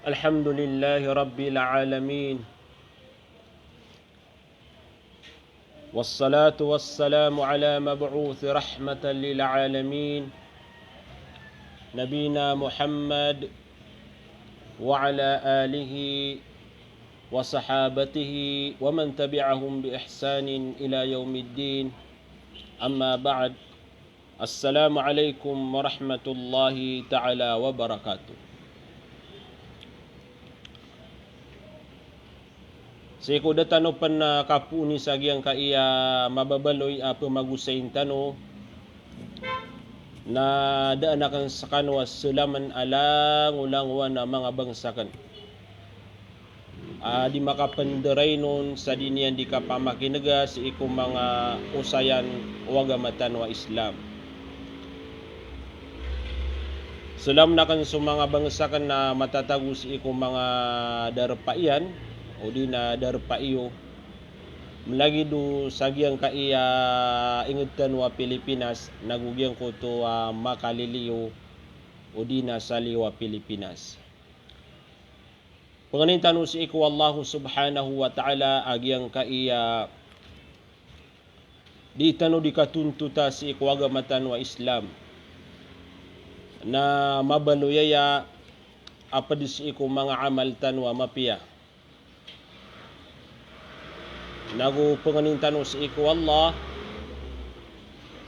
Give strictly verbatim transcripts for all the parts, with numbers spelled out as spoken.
الحمد لله رب العالمين. والصلاة والسلام على مبعوث رحمة للعالمين، نبينا محمد وعلى آله وصحابته ومن تبعهم بإحسان إلى يوم الدين. أما بعد. Assalamu alaikum warahmatullahi ta'ala wabarakatuh. Sii ko da tano pn, ah, kapooni sa giyangkaya mababaloy a pmagosayin tano, na daan akn skano a salamn a langolangowan a manga bangsa akn. Ah, di makapndarainon sa di niyan di kapamakinega sii ko manga osayan o agama tano a Islam. Salamn akn so manga bangsa akn a matatago sii ko manga darpa iyan, odi na darpa iyo. Mlagid o sa giyangkaya ingd tano a Pilipinas, nago giyangkoto a makaliliyo, odi na sa liyo a Pilipinas. Pangnin tano sii ko Allahu subhanahu wa ta'ala a giyangkaya di tano di katontota sii ko agama tano a Islam. Na mabaloy aya a pd sii ko manga amal tano a mapiya. Nago pangnin tano sii ko Allah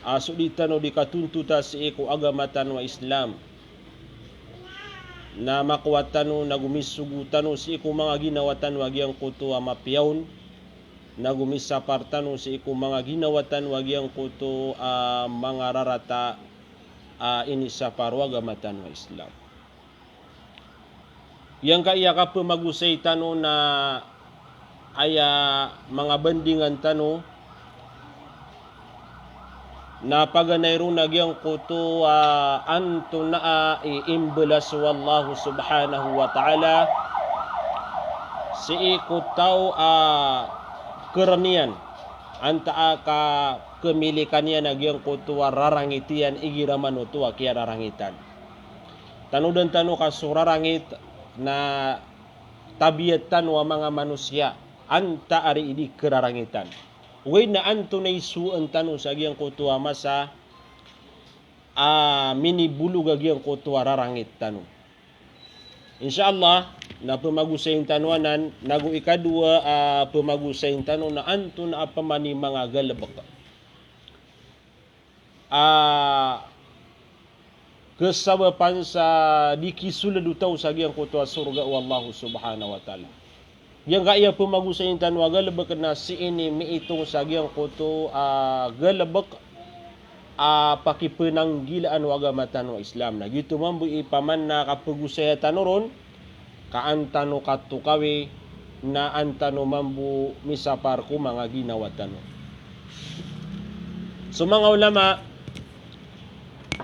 a so di tano di katontota sii ko agama tano a Islam, na makowa tano nago misogo tano sii ko manga ginawa tano a giyangkoto a mapiya on, nago misapar tano sii ko manga ginawa tano a giyangkoto a manga rarata a inisapar o agama tano a Islam. Giyangkaya kapmagosay tano na aya manga bandingan tano na paganay ron a giyangkoto a antonaa i imbalas o Allahu subhanahu wa ta'ala sii ko taw a kern iyan, antaa ka kmilikan iyan a giyangkoto a rarangit iyan igira man oto a kiyararangitan. Tanodan tano ka so rarangit na tabiat tano a manga manosiya, antaa ri i di kararangitan. Ogaid na antonaa i sowaan tano sa giyangkoto a masa a minibolog a giyangkoto a rarangit tano. Insha Allah, na pmagosayin tano anan, nago ikadowa a pmagosayin tano na antonaa pman i manga galbk a kasabapan sa di kisold o taw sa giyangkoto a sorga o Allahu subhanahu wa ta'ala. Giyangkaya pmagosayin tano a galbk na sii ini miitong sa giyangkoto a galbk a pakipnanggilaan o agama tano a Islam. Na giyoto mambo i paman na kapagosaya tano ron, ka an tano katokawi, na an tano mambo misapar ko manga ginawa tano. So manga ulama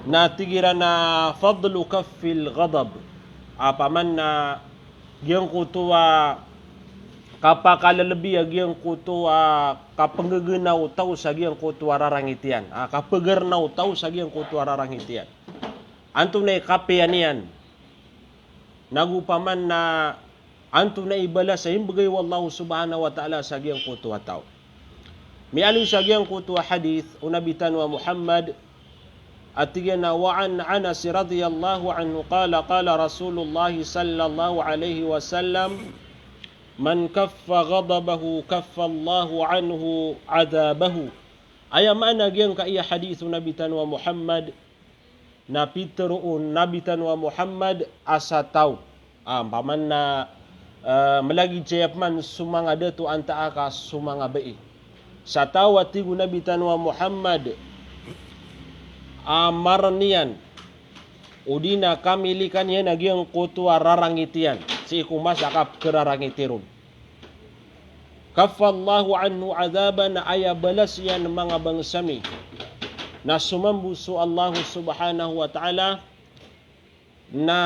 na tig iran a fadlu kaffil ghadab. A paman na giyangkoto a kapakalelebi a giyangkoto a kapnggegena o taw sa giyangkoto a rarangit iyan. A kapgarna o taw sa giyangkoto a rarangit iyan. Antonaa i kapiya niyan? Nago paman na antonaa i balas a imbgay o Allahu subhanahu wa ta'ala sa giyangkoto a taw? Miyaaloy sa giyangkoto a hadith o Nabi tano a Muhammad a tig iyan a, wa an Anas radiyallahu anhu qala, qala Rasulullah sallallahu alaihi wasallam, man kaffa ghadabahu kaffa Allahu anhu adhabahu. Aya maana giyangkaya hadith o Nabi tano a Muhammad, na pitharo o Nabi tano a Muhammad a sa taw, a, paman na, eh, mlagid saya pman so manga dato antaa ka so manga bai. Sa taw a tig o Nabi tano a Muhammad a marn iyan, odi na kamilikan iyan a giyangkoto a rarangit iyan sii ko masa a kapkararangiti ron. Kaffa Allahu anhu adhaban, na aya balas iyan manga bangsa mi na so mambo so Allahu subhanahu wa ta'ala na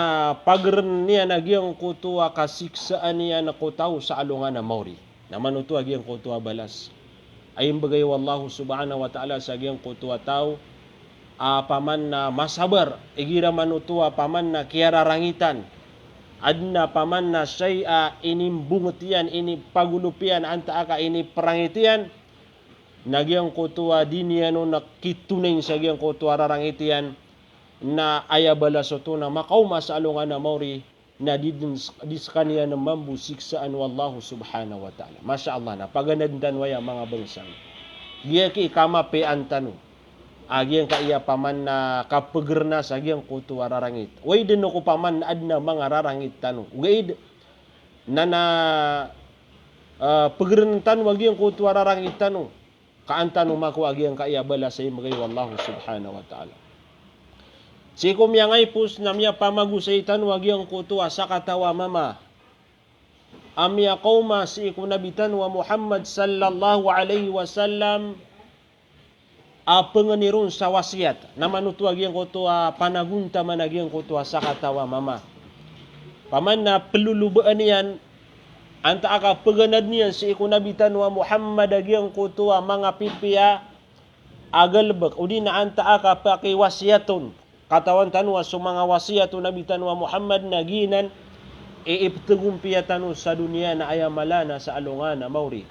pagrn iyan a giyangkoto a kasiksaan iyan ko taw sa alongan a maori. Na manoto a giyangkoto a balas a imbgay o Allahu subhanahu wa ta'ala sa giyangkoto a taw a paman na masabar igira manoto a paman na kiyararangitan. adn a paman na shay'a, inimbonget iyan, inipagolop iyan, antaa ka iniprangit iyan, na giyangkoto a di niyan on kitonayn sa giyangkoto a rarangit iyan, na aya balas oto na makaoma sa alongan a maori, na di dn s-, di skaniyan mambo siksaan o Allah subhanahu wa ta'ala. Masha Allah, na paganadn tano aya manga bangsa. Giyangkai kamapiyaan tano a giyangkaya paman na kapegerna sa giyangkoto a rarangit. Oway dn o ko paman na adn a manga rarangit tano. Ogaid na na, ah, pegerna tano a giyangkoto a rarangit tano. Ka an tano makowa a giyangkaya balas a imbgay o Allah subhanahu wa ta'ala. Sii ko miyangaipos na miyapamagosay tano a giyangkoto a sakataw a mama a miyakaoma sii ko Nabi tano a Muhammad sallallahu alaihi wasallam a pengeni ron sa wasiyat. Na manoto a giyangkoto a panagontaman a giyangkoto a sakataw a mama. Paman na pelolobaan iyan, antaa ka peganadn iyan sii ko Nabi tano a Muhammad a giyangkoto a manga pipiya a galebek, odi na antaa ka pakiwasiyat on. Katawan tano a so manga wasiyat o Nabi tano a Muhammad na giyanan i iptegompiya tano sa doniya na aya mala na sa alongan a maori.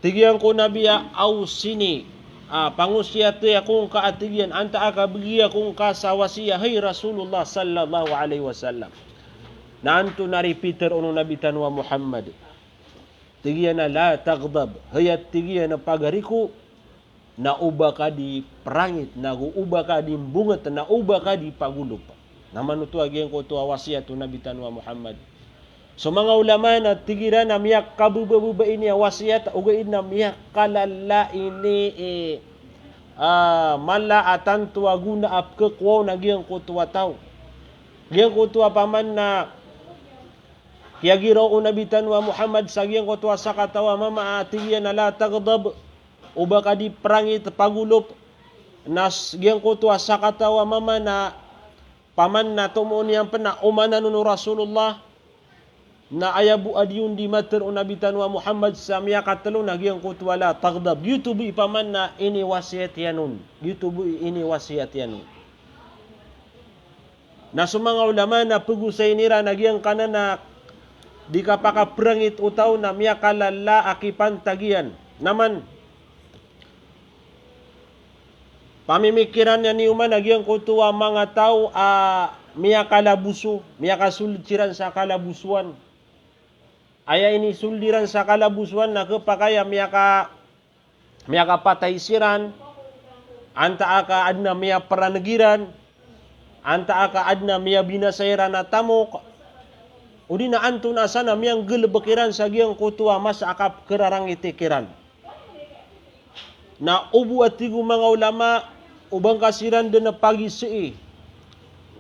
Tig iyan ko Nabi a, "Awsini." Ah, pangosiyati ako ngka, a tig iyan, antaa ka begi ako ngka sa wasiyat, hay Rasulullah sallallahu alaihi wasallam. Na antonaa i pitero on o Nabi tano a Muhammad? Tig iyan a, "La taghdab." Hay, a tig iyan, a pagari ko, na oba ka di prangit, nago oba ka di mbonget, na oba ka di pagolop. Na manoto a giyangkoto a wasiyat o Nabi tano a Muhammad. So manga ulama na tig iran a miyakabebabeba ini a wasiyat, ogaid na miyakalala ini, eh, ah, mala a tanto a gona a pekekowa on a giyangkoto a taw. Giyangkoto a paman na kiyagiraw o Nabi tano a Muhammad sa giyangkoto a sakataw a mama a tig iyan a la taghdab, oba ka di prangit, pagolop, na s-, giyangkoto a sakataw a mama na paman na tomo niyan pen a omanan on o Rasulullah, na aya bo a di on di matero o Nabi tano a Muhammad sa miyakatelo na giyangkoto a la taghdab. Giyoto bo i paman na iniwasiyat iyan on. Giyoto bo i iniwasiyat iyan on. Na so manga ulama na pegosayin iran a giyangkanan a di kapakaprangit o taw na miyakalala a kipantag iyan. Na man, pamimikiran iyan iyo man a giyangkoto a manga taw a miyakalaboso, miyakasold siran sa kalabosoan. Aya inisold iran sa kalabosoan na kepakay a miyaka miyakapatay siran, antaa ka adn a miyaperaneg iran, antaa ka adn a miyabinasa iran a tamok, odi na antonaa san a miyanggalebek iran sa giyangkoto a masa a kapekerarangiti kiran. Na o bo a tig o manga ulama, o ba ngka siran den a pagisii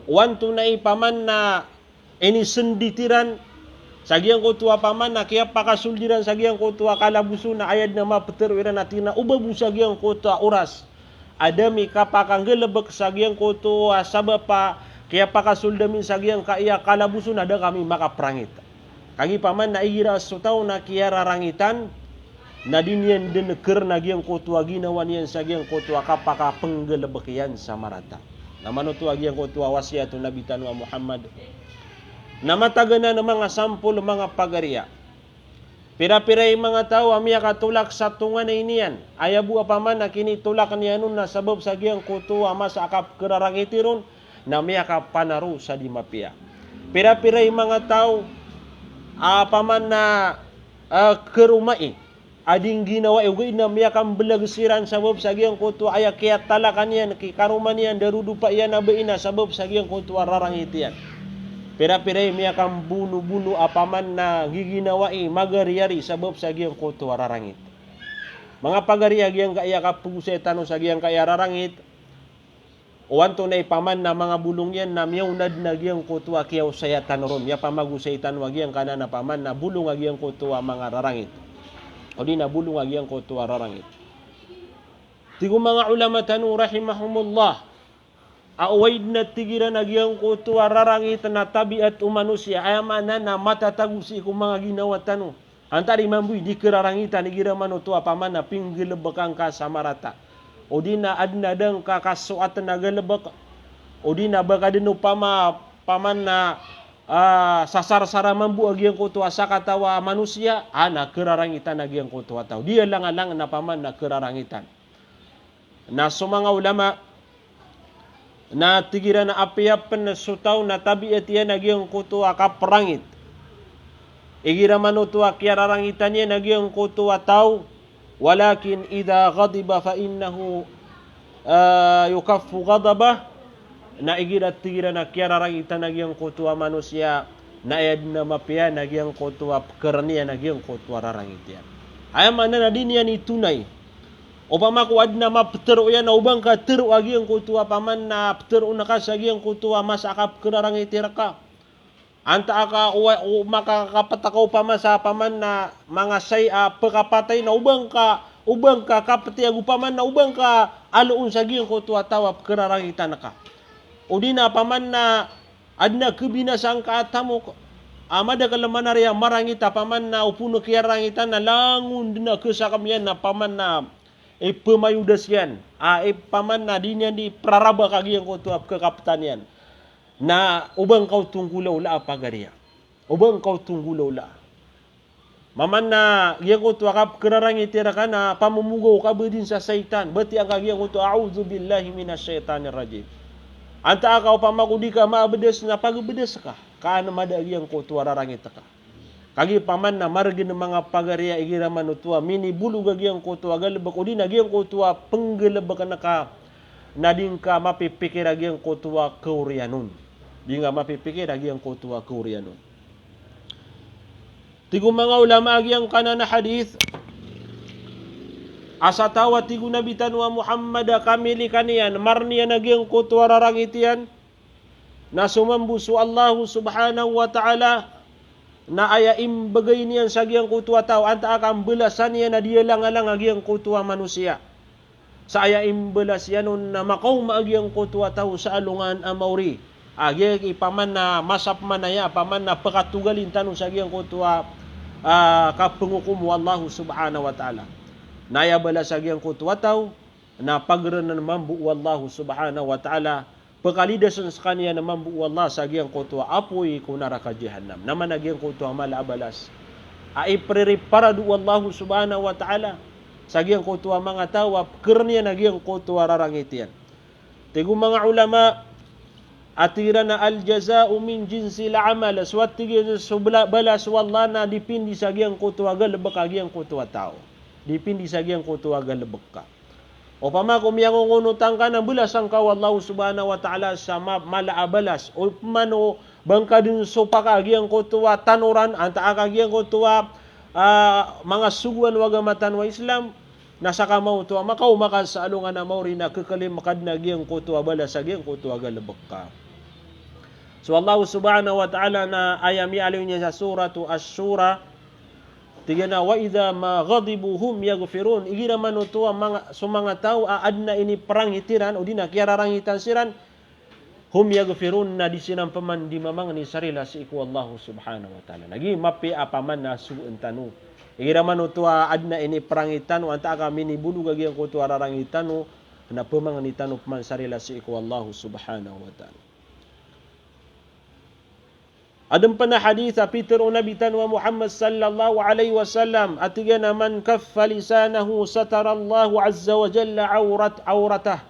o antonaa i paman na inisendit iran sa giyangkoto a paman na kiyapakasold iran sa giyangkoto a kalaboso na aya den a mapetero iran a tig iran a o ba bo sa giyangkoto a oras a da mi kapakanggalebek sa giyangkoto a sabap a kiyapakasold amin sa giyangkaya kalaboso na da kami makaprangit. Kagiya paman na igira so taw na kiyararangitan, na di niyan den kerena giyangkoto a ginawa niyan sa giyangkoto a kapakapenggalebek iyan sa marata. Na manoto a giyangkoto a wasiyat o Nabi tano a Muhammad. Na matagan a manga sampol, manga pagariya. Pira-pira i manga taw a miyakatolak sa tonganay niyan. Aya bo a paman a kinitolak niyan on na sabap sa giyangkoto a masa a kapekerarangiti ron, na miyakapanaro sa di mapiya. Pira-pira i manga taw a paman na, ah, keromai a di ngginawai, ogaid na miyakambelag siran sabap sa giyangkoto aya kiyatalakan iyan, kikaroma niyan, darodopa iyan a bai na sabap sa giyangkoto a rarangit iyan. Pira-pira i miyakambonobono a paman na nggiginawai, magariyari sabap sa giyangkoto a rarangit. Manga pagariya, giyangkaya kapegosay tano sa giyangkaya rarangit, o antonaa i paman na manga bolong iyan na miyaona den a giyangkoto a kiyaosaya tano ron, miyapamagosay tano a giyangkanan a paman na bolong a giyangkoto a manga rarangit. Odi na bolong a giyangkoto a rarangit. Tig o manga ulama tano rahimahumullah, a oway den a tig iran a giyangkoto a rarangit na tabiat o manosiya, aya maana na matatago sii ko manga ginawa tano. Antaa i mambo i di kerarangitan igira manoto a paman na pinggelebekan ka sa marata. Odi na aden a da ngka kasoaten a galebek. Odi na ba ka den opama, paman na, ah, sasarsara mambo a giyangkoto a sakataw a manosiya, a na kerarangitan a giyangkoto a taw. Di alangalang na paman na kerarangitan. Na so manga ulama, na tig iran a apiya pen so taw na tabiat iyan a giyangkoto a kaperangit, igira man oto a kiyararangitan iyan a giyangkoto a taw, walakin idha ghadiba fa innahu, ah, yukaffu ghadabah, na igira tig iran a kiyararangitan a giyangkoto a manosiya, na aya den a mapiya na giyangkoto a pekeren iyan a giyangkoto a rarangit iyan. Aya maana na di niyan itonay. Opama ko aden a mapetero iyan na o ba ngka tero a giyangkoto a paman na peteroon ka sa giyangkoto a masa a kapekerarangiti reka. Antaa ka o, o makakapet ka opama sa paman na manga sai a pekapatay na o ba ngka, o ba ngka kapeti ago paman na o ba ngka aloon sa giyangkoto a taw a pekerarangitan ka. O di na paman na aden a kebinasaan ka a tamok a madakel a manari a marangit a paman na o poon a kiyarangitan na langon den a kesakam iyan na paman na ipemayodas iyan, a, i paman na di niyan di perarabak a giyangkoto a pekakapetan iyan. Na o ba ngka oto nggolawlaa pagariya. O ba ngka oto nggolawlaa. Maman na giyangkoto a kapekerarangiti reka na pamomogaw ka ba den sa saitan. Batiya ngka giyangkoto, "A'udhu billahi minash shaitanir rajim." Antaa ka opama ko di ka maabedas na pagebedas ka. Ka an mada giyangkoto a rarangit ka. Kagiya paman na maregen manga pagariya igira man oto a minibolog a giyangkoto a galebek, o di na giyangkoto a penggalebeken ka, na di ngka mapipikir a giyangkoto a kaoriyan on. Di ngka mapipikir a giyangkoto a kaoriyan on. Tig o manga ulama a giyangkanan a hadith, a sa taw a tig o Nabi tano a Muhammad a kamilikan iyan, marn iyan a giyangkoto a rarangit iyan, na somambo so Allahu subhanahu wa ta'ala, na aya imbegay niyan sa giyangkoto a taw, antaa ka mbalasan iyan a di alangalang a giyangkoto a manosiya. Sa aya imbalas iyan on na makaoma a giyangkoto a taw sa alongan a maori. A giya i paman na masap man aya, paman na pekatogalin tano sa giyangkoto a, ah, kapengokom o Allahu subhanahu wa ta'ala. Na aya balas a giyangkoto a taw, na pagerenen mambo o Allahu subhanahu wa ta'ala, pekalidasen sekaniyan mambo o Allah sa giyangkoto a apoy ko naraka jahannam. Na mana giyangkoto a mala a balas a ipririparado o Allahu subhanahu wa ta'ala sa giyangkoto a manga taw a pekeren iyan a giyangkoto a rarangit iyan. Tig o manga ulama a tig iran a al-jaza'u min jinsil amal. So a tig iran so bala-, balas o Allah na dipindi sa giyangkoto a galebek a giyangkoto a taw. Dipindi sa giyangkoto a galebek ka. Opama ko miyangongonot angka na mbalasan ka o Allahu subhanahu wa ta'ala sa ma-, mala a balas. Opama no ba ngka den sopaka a giyangkoto a tanoran, antaa ka giyangkoto a, ah, manga sogoan o agama tano a Islam, na sakamaoto a makaoma ka sa alongan a maori na kekalima ka den a giyangkoto a balas a giyangkoto a galebek ka. So Allahu subhanahu wa ta'ala na aya miyaaloy niyan sa Suratu Ash-Shura, tig iyan a, "Wa idha ma ghadibu hum yaghfirun." Igira man oto a manga, so manga taw a aden a iniperangit iran, o di na kiyararangitan siran, hum yaghfirun, na di siran peman di mamangni sa rila sii ko Allahu subhanahu wa ta'ala. Lagid mapiya a paman na sogoan tano. Igira man oto a aden a iniperangit tano, antaa ka minibolog a giyangkoto a rarangit tano, na pemangni tano peman sa rila sii ko Allahu subhanahu wa ta'ala. Aden pen a hadith a pitero o Nabi tano a Muhammad sallallahu alaihi wasallam, a tig iyan a, "Man kaffa lisanahu satarallahu azza wa jalla awrat-, awratah."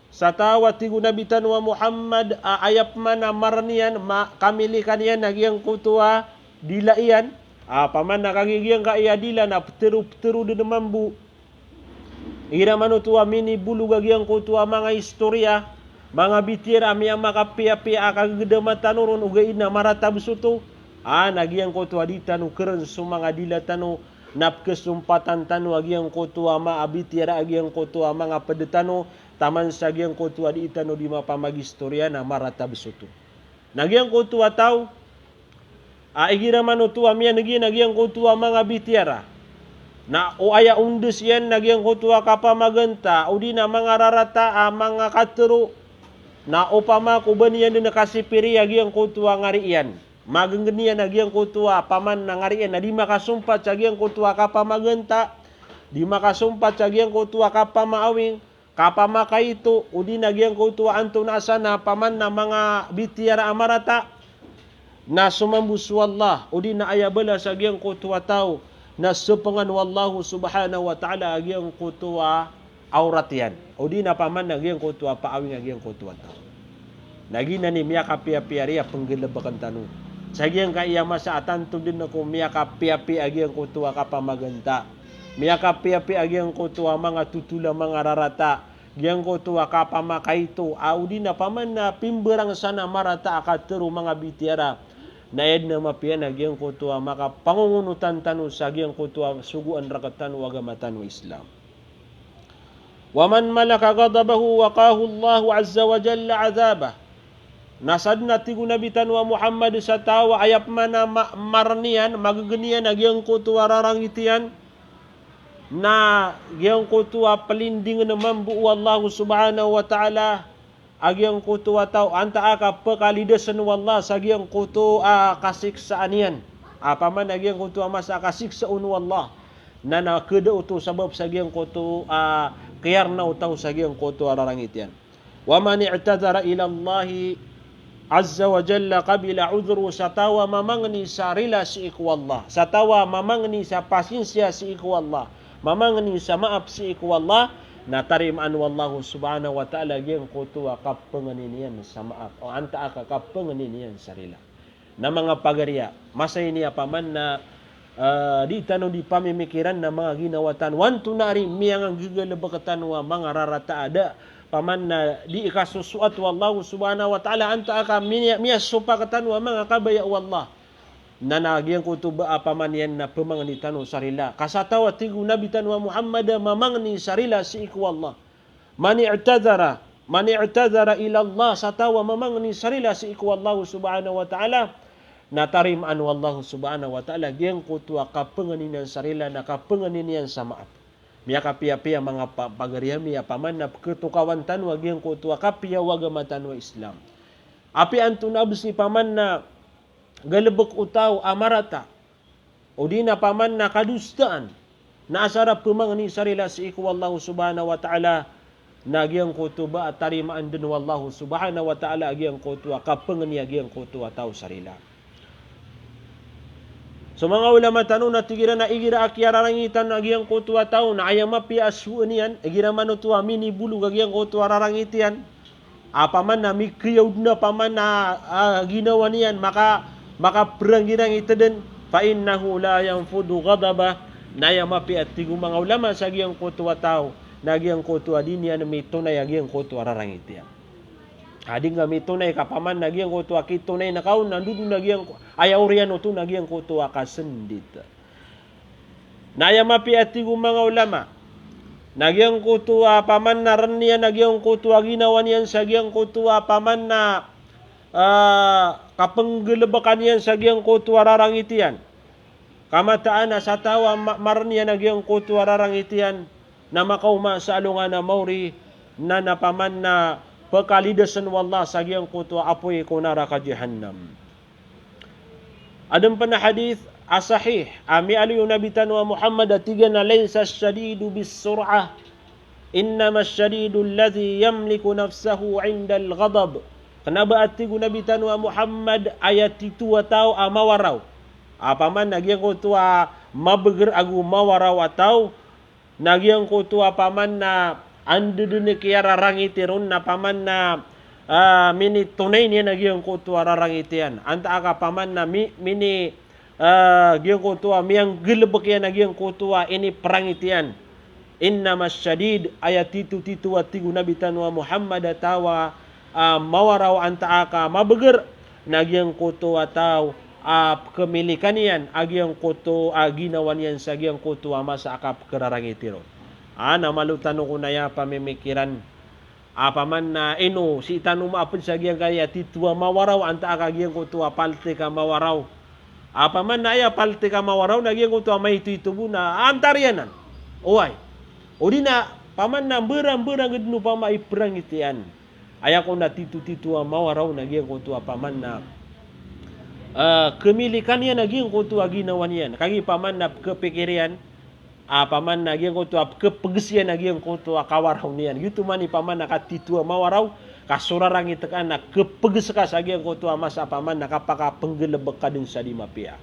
Sa taw a tig o Nabi tano a Muhammad a aya peman a marn iyan, ma-, kamilikan iyan a giyangkoto a dila iyan, a paman na kagiya giyangkaya dila na petero-petero den mambo. Igira man oto a minibolog a giyangkoto a manga istoriya, manga bitiyara a miyamakapiyapiya a kagegedama tano ron, ogaid na maratab soto. A, na giyangkoto a di tano keren so manga dila tano, na pekesompatan tano a giyangkoto a ma-, a bitiyara a giyangkoto a manga ped tano, taman sa giyangkoto a di tano di mapamagistoriya na maratab soto. Na giyangkoto a taw a igira man oto a miyaneg iyan a giyangkoto a manga bitiyara, na o aya ondes iyan na giyangkoto a kapamaganta, o di na manga rarata a manga katero, na opama ko ba niyan den kasipiri a giyangkoto a ngari iyan, magenggen iyan a giyangkoto a paman na ngari iyan, na di makasompat sa giyangkoto a kapamaganta, di makasompat sa giyangkoto a kapamaawing, kapamakaito, o di na giyangkoto a antonaa san a paman na manga bitiyara a marata. na somambo so Allah, odi na aya balas a giyangkoto a taw na sepengan o Allah subhanahu wa ta'ala a giyangkoto a awrat iyan. Odi na paman a giyangkoto a paawing a giyangkoto a taw. Na giyanan i miyakapiyapiya ari a penggelebeken tano. Sa giyangkaya masa a tanto den ko miyakapiyapiya a giyangkoto a kapamaganta. Miyakapiyapiya a giyangkoto a manga totol a manga rarata. Giyangkoto a kapamakaito, a odi na paman a pimberang san a marata a katero manga bitiyara. Na aya den a mapiya na giyangkoto a makapangongonotan tano sa giyangkoto a sogoan rektano a agama tano a Islam. Wa man malaka ghadabahu waqahu Allahu azza wa jalla adhabah. Na saden a tig o Nabi tano a Muhammad sa taw a aya pman a ma-, mareniyan, magegeniyan a giyangkoto a rarangit iyan, na giyangkoto a pelindingen mambo o Allah subhanahu wa ta'ala a giyangkoto a taw, antaa ka pekalidasen o Allah sa giyangkoto a kasiksaan iyan. A paman a giyangkoto a masa a kasiksa on o Allah. Na na keda oto sabap sa giyangkoto a kiyarena o taw sa giyangkoto a rarangit iyan. Wa man i'tadhara ila Allahi azza wa jalla qabila udhruh, sa taw a mamangeni sa rila sii ko Allah. Sa taw a mamangeni sa pasinsiya sii ko Allah. Mamangeni sa maap sii ko Allah. Na tarimaan o Allah subhanahu wa ta'ala giyangkoto a kapengeni niyan sa maap. O antaa ka kapengeni niyan sa rila. Na manga pagariya, masa ini a paman na, ah, di tano di pamimikiran na manga ginawa tano. Antonaa ari miyanganggegalebek tano a manga rarata a da paman na di ikasosoat o Allah subhanahu wa ta'ala, antaa ka miya-, miyasopak tano a manga kabaya o Allah. Na na giyangkoto ba a paman iyan na pemangeni tano sa rila. Ka sa taw a tig o Nabi tano a Muhammad a mamangeni sa rila sii ko Allah. Man i'tadhara, man i'tadhara ila Allah, sa taw a mamangeni sa rila sii ko Allah subhanahu wa ta'ala, na tarimaan o Allah subhanahu wa ta'ala giyangkoto a kapengeni niyan sa rila, na kapengeni niyan sa maap. Miyakapiyapiya manga pa-, pagari ami a paman na peketokawan tano a giyangkoto a kapiya o agama tano a Islam. Apiya antonaa bes i paman na galebek o taw a marata, odi na paman na kadosaan, na asar a pemangeni sa rila sii ko Allah subhanahu wa ta'ala, na giyangkoto ba a tarimaan den o Allah subhanahu wa ta'ala a giyangkoto a kapengeni a giyangkoto a taw sa rila. So manga ulama tano na tig iran a igira a kiyararangitan a giyangkoto a taw na aya mapiya a soen iyan, igira manoto a minibolog a giyangkoto a rarangit iyan, a paman na mikiyaw den a paman na, ah, ginawa niyan, maka, makaperangirangit den, fa innahu la yanfudhu ghadabah, na aya mapiya a tig o manga ulama sa giyangkoto a taw, na giyangkoto a di niyan mitonay a giyangkoto a rarangit iyan. A di nga mitonay ka paman na giyangkoto a kitonay na kaon na ndodon a giyangko-, aya oriyan oto na giyangkoto a kasendit. Na aya mapiya a tig o manga ulama, na giyangkoto a paman na reniyan, na giyangkoto a ginawa niyan sa giyangkoto a paman na, ah, kapenggelebekan iyan sa giyangkoto a rarangit iyan. Kamataan a sa taw a ma-, mareniyan a giyangkoto a rarangit iyan, na makaoma sa alongan a maori, na na paman na pekalidasen o Allah sa giyangkoto a apoy ko naraka Jahannam. Aden pen a hadith a sahih a miyaaloy o Nabi tano a Muhammad a tig iyan a, "Laysa ash-shadidu bis-sur'ah, innama ash-shadidu alladhi yamliku nafsahu 'indal ghadab." Kena ba a tig o Nabi tano a Muhammad, aya tito a taw a mawaraw, a paman na giyangkoto a mabeger ago mawaraw a taw, na giyangkoto a paman na anda den i kiyararangiti ron na paman na, ah, minitonay niyan a giyangkoto a rarangit iyan. Antaa ka paman na mi-, mini, ah, giyangkoto a miyanggelebek iyan a giyangkoto a iniperangit iyan. Innama ash-shadid, aya tito-tito a tig o Nabi tano a Muhammad a taw a, ah, mawaraw antaa ka mabeger, na giyangkoto a taw a pekemilikan iyan a giyangkoto a ginawa niyan sa giyangkoto a masa a kapekerarangiti ron. A, na malo tano kon aya pamimikiran. A paman na ino, sii tano maaped sa giyangkaya tito a mawaraw antaa ka giyangkoto a paltik a mawaraw. A paman na aya paltik a mawaraw na giyangkoto a maito-ito bo na antar iyan anan. Oway. Odi na paman na mberang-mberang den opama i perangit iyan. Aya kon a tito-tito a mawaraw na giyangkoto a paman na, eh, kemilikan iyan a giyangkoto a ginawa niyan. Kagiya paman na pekepikir iyan, a paman na giyangkoto a pekepegesiyan a giyangkoto a kawaraw niyan. Giyoto man i paman na katito a mawaraw, a so rarangit ka na kepegesa ka sa giyangkoto a masa a paman na kapakapenggalebek ka den sa di mapiya.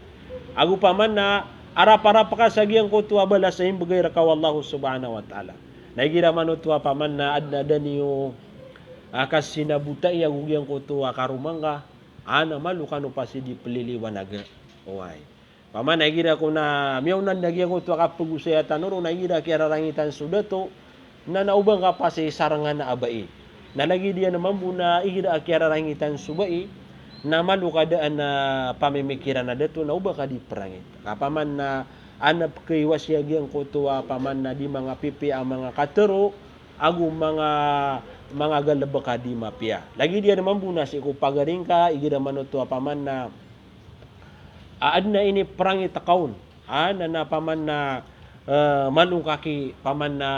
Ago paman na araparap ka sa giyangkoto a balas a imbegay reka o Allah subhanahu wa ta'ala. Na igira man oto a paman na aden a da niyo a kasinabotai ago giyangkoto a karoma ngka, a na malo kano pasi di peliliwanaga. Oway. Paman na igira ko na miyaona na giyangkoto a kapegosaya tano ron na igira kiyararangitan so dato, na na o ba ngka pasi sarengan a bai. Na lagid iyan mambo na igira kiyararangitan so bai, na malo ka daan a pamimikiran a dato na o ba ka di perangit. Ka paman na a na pekaiwasi a giyangkoto a paman na di manga pipiya a manga katero, ago manga, manga galebek a di mapiya. Lagid iyan mambo na sii ko pagari ngka, igira man oto a paman na a aden a iniperangit ka on. A na, na paman na, eh, malo ngka ki paman na,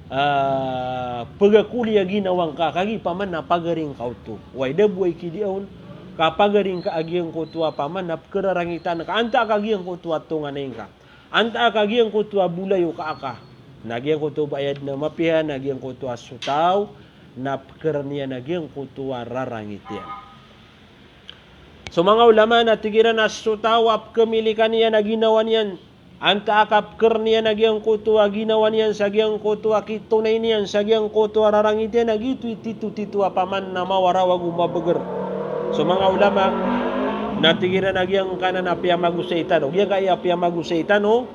eh, pegakoli a ginawa ngka, kagiya paman na pagari ngka oto. Oway, da bo a ikidi on, ka pagari ngka a giyangkoto a paman na pekerarangitan ka, antaa ka giyangkoto a tonganay ngka. Antaa ka giyangkoto a bolayoka aka. Na giyangkoto ba aya den a mapiya, na giyangkoto a so taw, na pekeren iyan a giyangkoto a rarangit iyan. So manga ulama na tig iran a so taw a pekemilikan iyan a ginawa niyan, antaa ka pekeren iyan a giyangkoto a ginawa niyan sa giyangkoto a kitonay niyan sa giyangkoto a rarangit iyan, a giyoto i titotito a paman na mawarawag o mabeger. So manga ulama na tig iran a giyangkanan a piyamagosay tano, giyangkaya piyamagosay tano,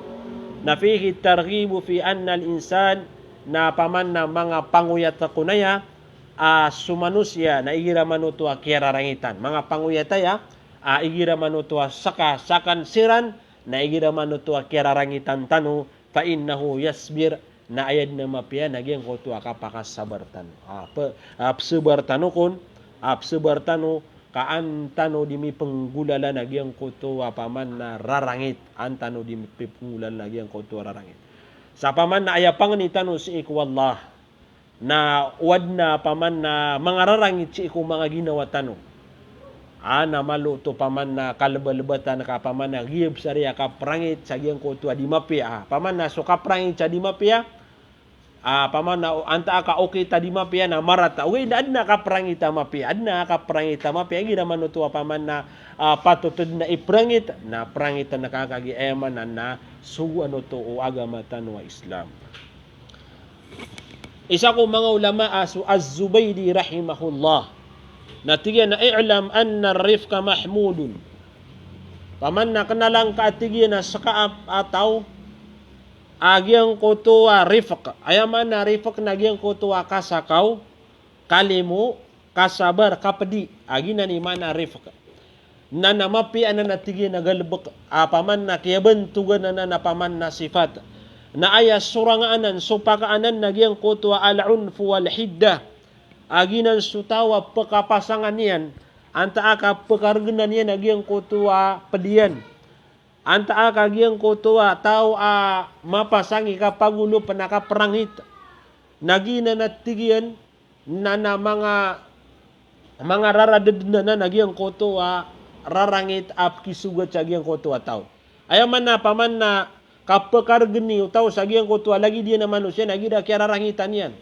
na fihi targhibu fi anna al-insan, na paman na manga pangoyat ko naya, a so manosiya na igira man oto a kiyararangitan. Manga pangoyat aya, a igira man oto a seka, saken siran, na igira man oto a kiyararangitan tano, fa innahu yasbir, na aya den a mapiya na giyangkoto a kapakasabar tano. A, pe-, a, pesabar tano kon, a, pesabar tano, ka an tano di mipenggolalan a giyangkoto a paman na rarangit, an tano di mipenggolalan a giyangkoto a rarangit. Sa paman na aya pangeni tano sii ko Allah, na o aden a paman na manga rarangit sii ko manga ginawa tano. A na malo oto paman na kalebalebatan ka paman na giyabesar iyan a kaperangit sa giyangkoto a di mapiya. A, paman na so kaperangit sa di mapiya, a, paman na o-, antaa ka okit a di mapiya na marata. Ogaid na aden a kaperangit a mapiya. Aden a kaperangit a mapiya. Igira man oto a paman na, a, patot den a iperangit, na perangiten ka kagiya aya maana na sogoan oto o agama tano a Islam. Isa ko manga ulama a so Az-Zubaydi rahimahullah, na tig iyan a, "I'lam anna ar-rifqa mahmudun." Paman na kenala ngka a tig iyan a seka a, a taw a giyangkoto a rifq. Aya maana a rifq na giyangkoto a kasakaw, kalimo, kasabar, kapedi. A giyanan i maana a rifq. Na na mapiya anan a tig iyan a galebek a paman na kiyabantogan anan a paman na sifat. Na aya sorang anan, sopak anan na giyangkoto a al-unf wal-hiddah. A giyanan so taw a pekapasangan iyan, antaa ka pekaregenan iyan a giyangkoto a ped iyan. Antaa ka giyangkoto a taw a mapasang i kapagolop na kaperangit. Na giyanan a tig iyan, na, na manga, manga raradedenan a giyangkoto a rarangit a pekisogat sa giyangkoto a taw. Aya maana paman na kapekaregeni o taw sa giyangkoto a lagid iyan a manosiya na igira kiyararangitan iyan.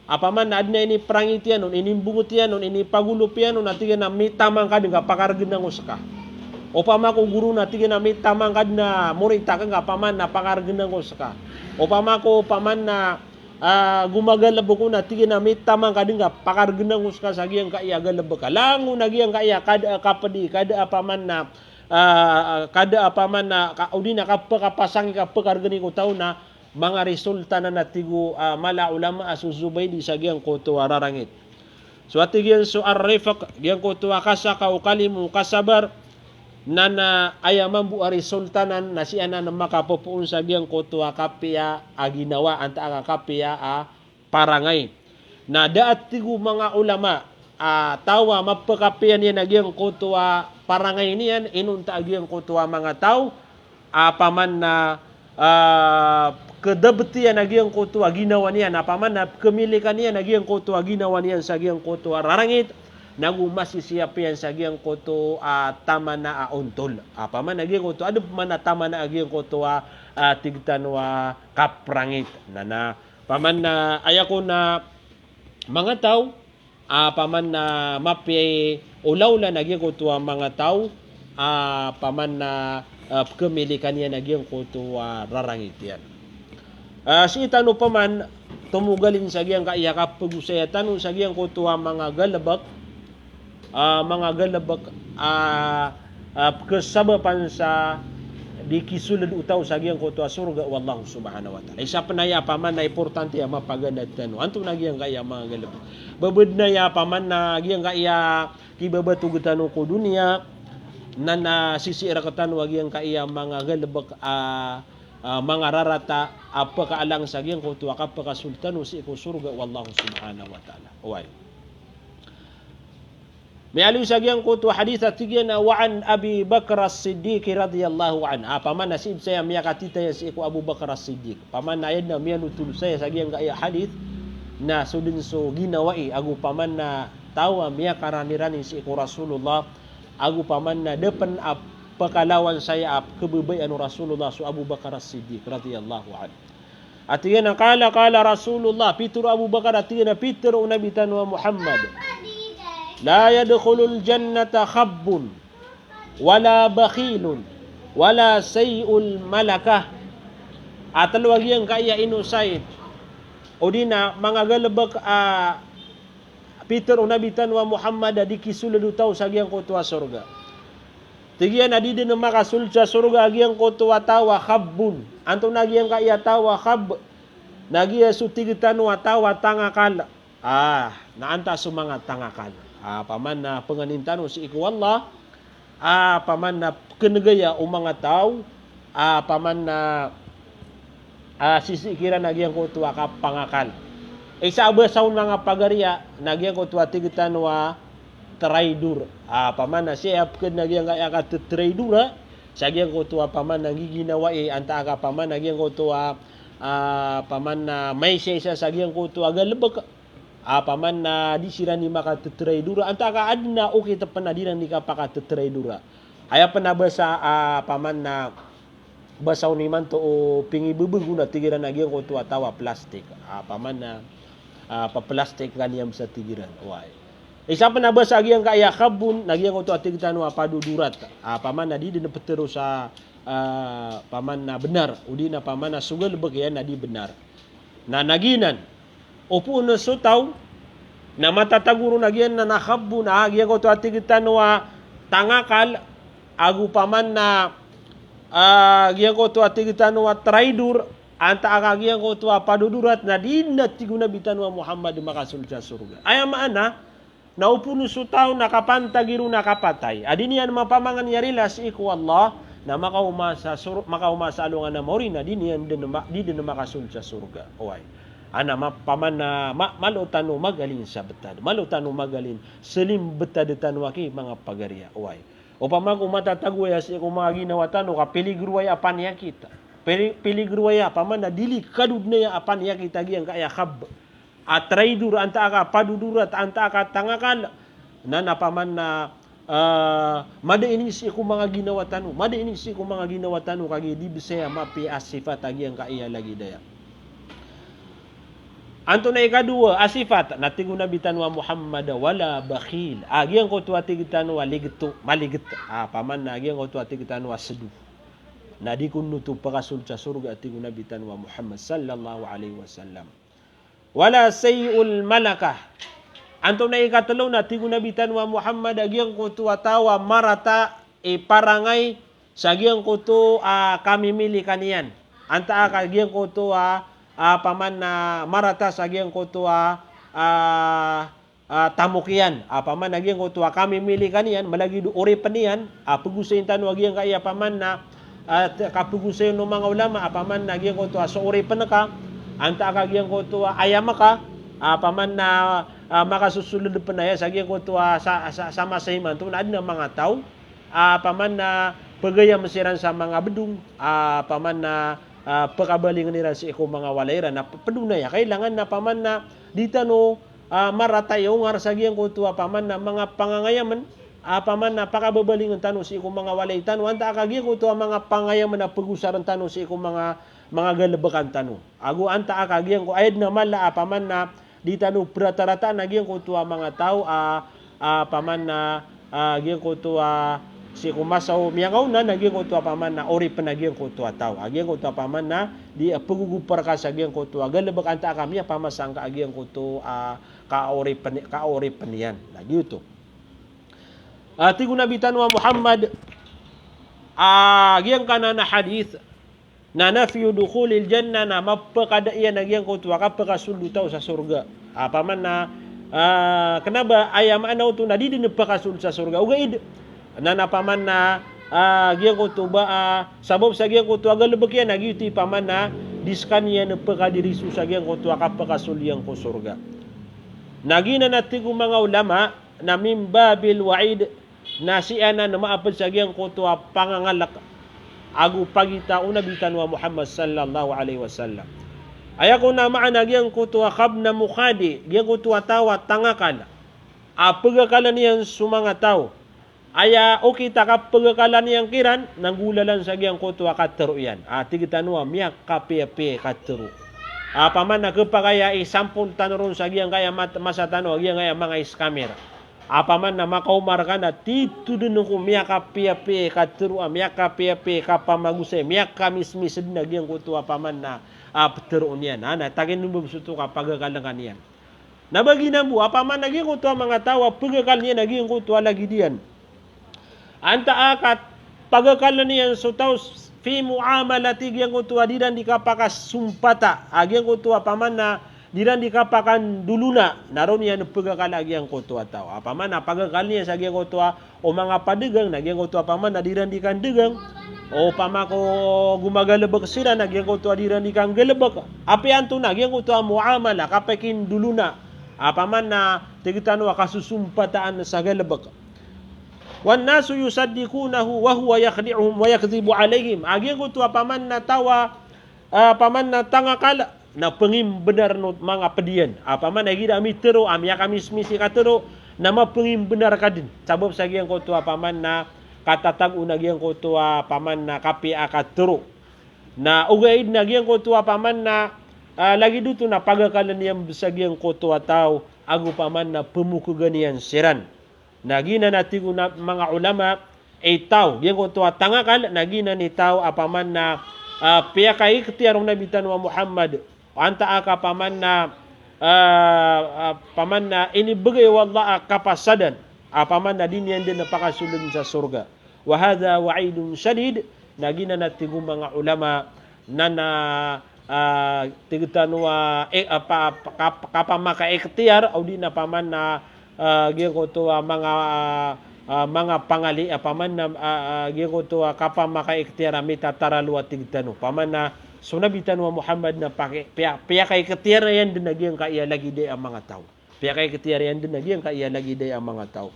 A paman na aden a iniperangit iyan on, inimbonget iyan on, inipagolop iyan on, na tig iyan a mitaman ka den ka pakaregenan ko seka. Opama ko goro na tig iyan a mitaman ka den a morit aken ka paman na pakaregenan ko seka. Opama ko paman na, ah, gomagalebek on na tig iyan a mitaman ka den ka pakaregenan ko seka sa giyangkaya galebek ka. Langon a giyangkaya kada a kapedi, kada a paman na, ah, kada a paman na, ka, odi na kapekapasang i kapekaregeni ko taw na manga resulta nan a tig o, ah, mala a ulama a so Zubaydi sa giyangkoto a rarangit. So a tig iyan so ar-rifq, giyangkoto a kasakaw, kalimo, kasabar, na na aya mambo a resulta nan na sii anan makapopoon sa giyangkoto a kapiya a ginawa, antaa ka kapiya a parangay. Na da a tig o manga ulama a taw a mapekapiya niyan a giyangkoto a parangay niyan, inonta a giyangkoto a manga taw a paman na, ah, kedabet iyan a giyangkoto a ginawa niyan, a paman na kemilikan iyan a giyangkoto a ginawa niyan sa giyangkoto a rarangit, nago masisiyap iyan sa giyangkoto a tamana a ontol. A paman na giyangkoto, aden paman na tamana a giyangkoto a, ah, tig tano a kaperangit. Na na, paman na aya kon a manga taw a paman na mapiya i olaola na giyangkoto a manga taw a paman na, ah, pkhamilikan iyan a giyangkoto a rarangit iyan. Ah, sii tano paman tomogalin sa giyangkaya kapagosaya tano sa giyangkoto a manga galbk, ah, manga galbk a, ah, pkhasabapan sa di kisold o taw sa giyangkoto a sorga o Allah subhanahu wa ta'ala. Isa pn aya paman na importante a mapaganad tano. Antonaa giyangkaya manga galbk? Ba badn aya paman na giyangkaya kibabatog tano ko doniya, na, na sisii rktano a giyangkaya manga galbk a, a, manga rarata a pkaalang sa giyangkoto a kapakasold tano sii ko sorga o Allah subhanahu wa ta'ala. Oway. Miyaaloy sa giyangkoto a hadith a tig iyan a, wa an Abi Bakr As-Siddiq radhiyallahu anhu. Ah, paman na sii saya miyakatitaya sii ko Abu Bakr As-Siddiq. Paman na aya dn a miyanotol saya sa giyangkaya hadith na so dn so ginawai ago paman na taw a miyakaranirani sii ko Rasulullah ago paman na da pn a pkalawan saya a pkhababayaan o Rasulullah so Abu Bakr As-Siddiq radhiyallahu anhu. A tig iyan a qala, qala Rasulullah, pitharo o Abu Bakar, a tig iyan a pitharo o Nabi tano a Muhammad, la yadkhulul jannata khabbun, wala bakhilun, wala say'ul malakah. A tlo a giyangkaya inosay, odi na manga galbk a pitharo o Nabi tano a Muhammad a di kisold o taw sa giyangkoto a sorga. Tig iyan a di dn makasold sa sorga a giyangkoto a taw a khabbun. Antonaa giyangkaya taw a khabb? Na giya so tig tano a taw a tangakal. Ah, na antaa so manga tangakal? Ah, paman na pnganin tano sii ko Allah. Ah, paman na pknegaya o manga taw, ah, paman na, ah, sisii kiran a giyangkoto a kapangakal. Isa a basa on manga pagariya, na giyangkoto a tig tano a traidor. Ah, paman na sii a pkn a giyangkaya katetraidora, sa giyangkoto a paman na giginawai, antaa ka paman na giyangkoto a, ah, paman na maisaisa sa giyangkoto a galbk. Ah, paman na di siran i makatetraidora, antaa ka adn a okit pn a di ran i kapakatetraidora. Aya pn a basa, ah, paman na basa on imanto o pingibebeg on a tig iran a giyangkoto a taw a plastik. Ah, paman na, ah, paplastik ka niyan sa tig iran. Oway. Isa pn a basa a giyangkaya khabbun, na giyangkoto a tig tano a padodorat. Ah, paman na di dn ptharoa sa, ah, paman na bnar, odi na paman na so galbk iyan na di bnar. Na, na giyanan, o poon so taw na matatago ron a giyanan a khabbun, a giyangkoto a tig tano a tangakal, ago paman na, ah, giyangkoto a tig tano a traidor, antaa ka giyangkoto a padodorat, na di dn a tig o Nabi tano a Muhammad makasold sa sorga. Aya maana, na o poon so taw na kapantagi ron a kapatay a di niyan mapamangni a rila sii ko Allah, na makaoma sa sor-, makaoma sa alongan a maori, na di niyan dn ma-, di dn makasold sa sorga. Oway. Ana ma-, paman na ma-, malo tano magalin sa btad. Malo tano magalin, slim btad tano aki manga pagariya. Oway. Opama ko matatago aya sii ko manga ginawa tano ka peligro aya a paniyakit. Peli-, peligro aya, paman na delikado dn aya a paniyakit a giyangkaya khabb. A traidor, antaa ka padodorat, antaa ka tangakal. Na, na paman na, ah, mada ini sii ko manga ginawa tano, mada ini sii ko manga ginawa tano, kagiya di bs aya mapiya a sifat a giyangkaya lagid aya. Antonaa i ikadowa a sifat, na tig o Nabi tano a Muhammad, wala bakhil. A giyangkoto a tig tano a ligto, maligt. A paman na giyangkoto a tig tano a sdo, na di kon oto pakasold sa sorga, a tig o Nabi tano a Muhammad sallallahu alaihi wasallam. Wala say'ul malakah. Antonaa i ikatlo, na tig o Nabi tano a Muhammad, a giyangkoto a taw a marata i parangay sa giyangkoto a kamimilikan iyan. Antaa ka giyangkoto a, a paman na marata sa giyangkoto a, a, a, tamok iyan. A paman na giyangkoto a kamimilikan iyan, malagid o oripn iyan, a pgosayin tano a giyangkaya paman na, a, t-, kapgosayin o manga ulama, a paman na giyangkoto a so oripn ka, antaa ka giyangkoto a ayam ka, a paman na, a, makasosold pn aya sa giyangkoto a sa, sa, sa masa imanto na adn a manga taw, a paman na pagayam siran sa manga bdong, a paman na, a, pakabalingn iran sii ko manga walay iran. Na p-, pd on aya, kailangan na paman na di tano, a, marata i ongar sa giyangkoto a paman na manga pangangayamn, a paman na pakababalingn tano sii ko manga walay tano, antaa ka giyangkoto a manga pangayamn a pagosarn tano sii ko manga, manga galbkan tano. Ago antaa ka giyangko-, aya dn a mala a paman na di tano pratarata na giyangkoto a manga taw a, a, paman na, a, giyangkoto a sii ko masa o miyangaona na giyangkoto a paman na oripn a giyangkoto a taw. A giyangkoto a paman na di, a, pagogopar ka sa giyangkoto a galbk antaa ka miyapamasang ka a giyangkoto a kaoripn, kaoripn iyan. Na giyoto. A, tig o Nabi tano a Muhammad, a, giyangkanan a hadith, na nafyu dukhulil jannah, na mapakada iyan a giyangkoto a kapakasold o taw sa sorga. A, paman na, a, kna ba aya maana oto na di dn pakasold sa sorga. Ogaid na, na paman na, a, giyangkoto ba, a, sabap sa giyangkoto a galbk iyan, na giyoto i paman na di skaniyan pakadiriso sa giyangkoto a kapakasold iyan ko sorga. Na giyanan a tig o manga ulama, na min babil wa'id, na sii anan maapd sa giyangkoto a pangangalk ago pagita o Nabi tano a Muhammad sallallahu alaihi wasallam. Aya kon a maana giyangkoto a khabna mukhadi, giyangkoto a taw a tangakal a pagakaln iyan so manga taw. Aya okit a kapagakalan iyan kiran, na nggolalan sa giyangkoto a katharo iyan. A, tig tano a miyakapiyapiya i katharo. A, paman na khapakay a isampol tano ron sa giyangkaya mat-, masa tano a giyangkaya manga scammer. A, paman na makaoma rka na tito dn ko miyakapiyapiya i katharo, a, miyakapiyapiya i kapamagosay, miyakamismis dn a giyangkoto a paman na, a, ptharoon iyan. A, na takin dn bo so oto ka pagakaln ka niyan. Na ba giyanan bo, a, paman na giyangkoto a manga taw a pagakaln iyan a giyangkoto a lagid iyan. Antaa ka pagakaln iyan so taw s-, fi muamalati, giyangkoto a di iran di kapakasompata, a giyangkoto a paman na di iran di kapakandolona, na roo niyan pagakala a giyangkoto a taw. A, paman na pagakaln iyan sa giyangkoto a o manga padagang, na giyangkoto a paman na di iran di kandagang. Opama ko gomagalbk siran, na giyangkoto a di iran di kanggalbk. Apiya antonaa giyangkoto a muamala, kapakindolona. A, paman na tig tano a kasosompataan sa galbk. Wan nasu yusaddiqunahu wa huwa yakhdi'uhum wa yakdhibu alaihim. A, giyangkoto a paman na taw a, a, paman na tangakal, na pngimbnar o manga pd iyan. A, paman na igira a mitharo a miyakamismis i katharo, na mapngimbnar ka dn. Sabap sa giyangkoto a paman na katatago na giyangkoto a paman na kapiya a katharo. Na ogaid na giyangkoto a paman na, a, lagid oto na pagakaln iyan sa giyangkoto a taw, ago paman na pmokgan iyan siran. Na giyanan a tig o na-, manga ulama, i taw, giyangkoto a tangakal, na giyanan i taw a paman na, a, piyakaikhtiyar o Nabi tano a Muhammad, antaa ka paman na, a, a, paman na inibgay o Allah a kapasadan, a, paman na di niyan dn pakasoldn sa sorga. Wa hadha wa'idun shadid, na giyanan a tig o manga ulama, na na, a, tig tano a, e, a, pa-, pa-, kap-, kapamakaikhtiyar, odi na paman na, a, giyangkoto a manga, a, a, manga pangali, a, paman na, a, a, giyangkoto a kapamakaikhtiyar a mitataralo a tig tano. Paman na so Nabi tano a Muhammad na paki-, piya-, piyakaikhtiyar iyan dn a giyangkaya lagid aya a manga taw. Piyakaikhtiyar iyan dn a giyangkaya lagid aya a manga taw.